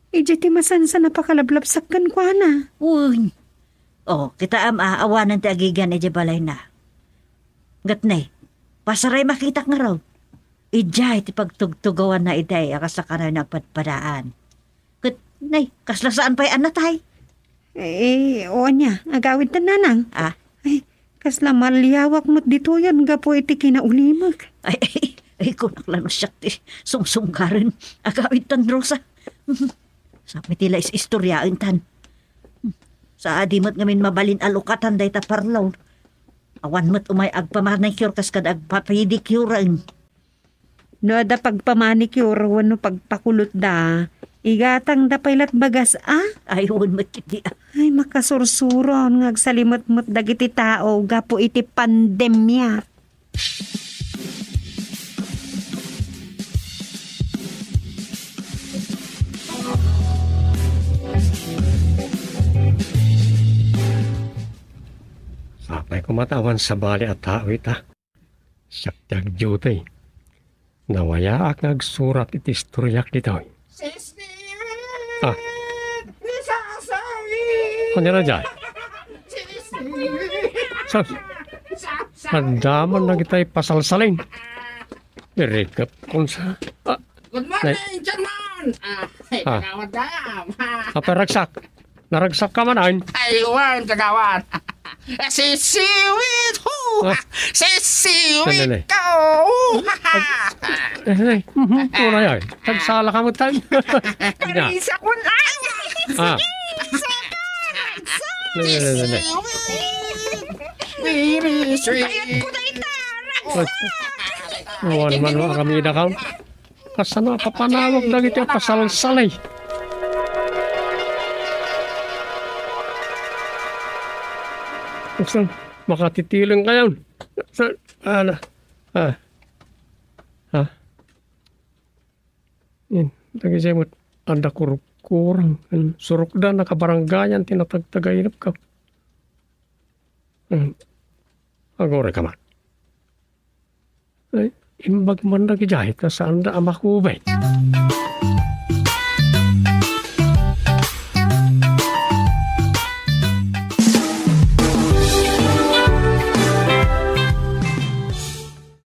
idiay ti masansan a pakalablabsak kenkuana. Uy. Oh, kitaem a, awanen ti agigan idiay balayna. Ket nay, pasaray makitak ngarud. Idiay ti pagtugtugawanna idiay a kasla kanayon a padpadaan. Ket nay, kasla saan pay a natay. Eh, o ania, agawidtan nanang? Ah? Ay, kasla maliawak met ditoyen gapu iti kinaulimek. Ay, ay, ay, kunak la no siak ti sungsungkaren. Agawidtan, Rosa. Sapay ti la is-istoriaentan. Sa adi met ngamin mabalin a lukatan dayta parlor. Awan met umay agpamanicure kas kad agpapedicure. No adda pagpamanicure wenno pagpakulotda, igatangda pay lat bagas a? Ay, wen met ketdi a. Ay, makasursuron nga agsalimetmet dagiti tao gapu iti pandemia. Sapay koma ta awan sabali a tao ita. Siak ti agdiutay. Nawayaak nga agsurat iti istoriak ditoy. Sisiwit! Ah. Ni Sasawi! Ano na dyan? Sisiwit! Sus! Sasawi! Nagdaman na kita'y pasalsalin. Irigap kung sa... Ah. Good morning, Chairman! Ah, hey, ah. Kagawad dam. Ah, peragsak. Naragsak ka man, ay? Ay, wan, kagawad. Sisiwit! Hu! Ah. Sisiwit Dali, dali. Ka! Eh, eh, mhm, tunay, ay. Nagsala ka mo, tan. Parisa ko na. Ah. Dali, dali, dali. Sisiwit! Very sweet! Ay, awan man, aramida ka. Kasano a papanawag dagiti a pasalsalay? Basta makatitiling kayo. Sa, ala, ah, ha? Yan, dagiti met, adda kurkurang, surukda, nakabarangayan, ti natagtagainep ka. Hmm. Agore ka man. Ay, imbag man dagiti ta saanda a makubay.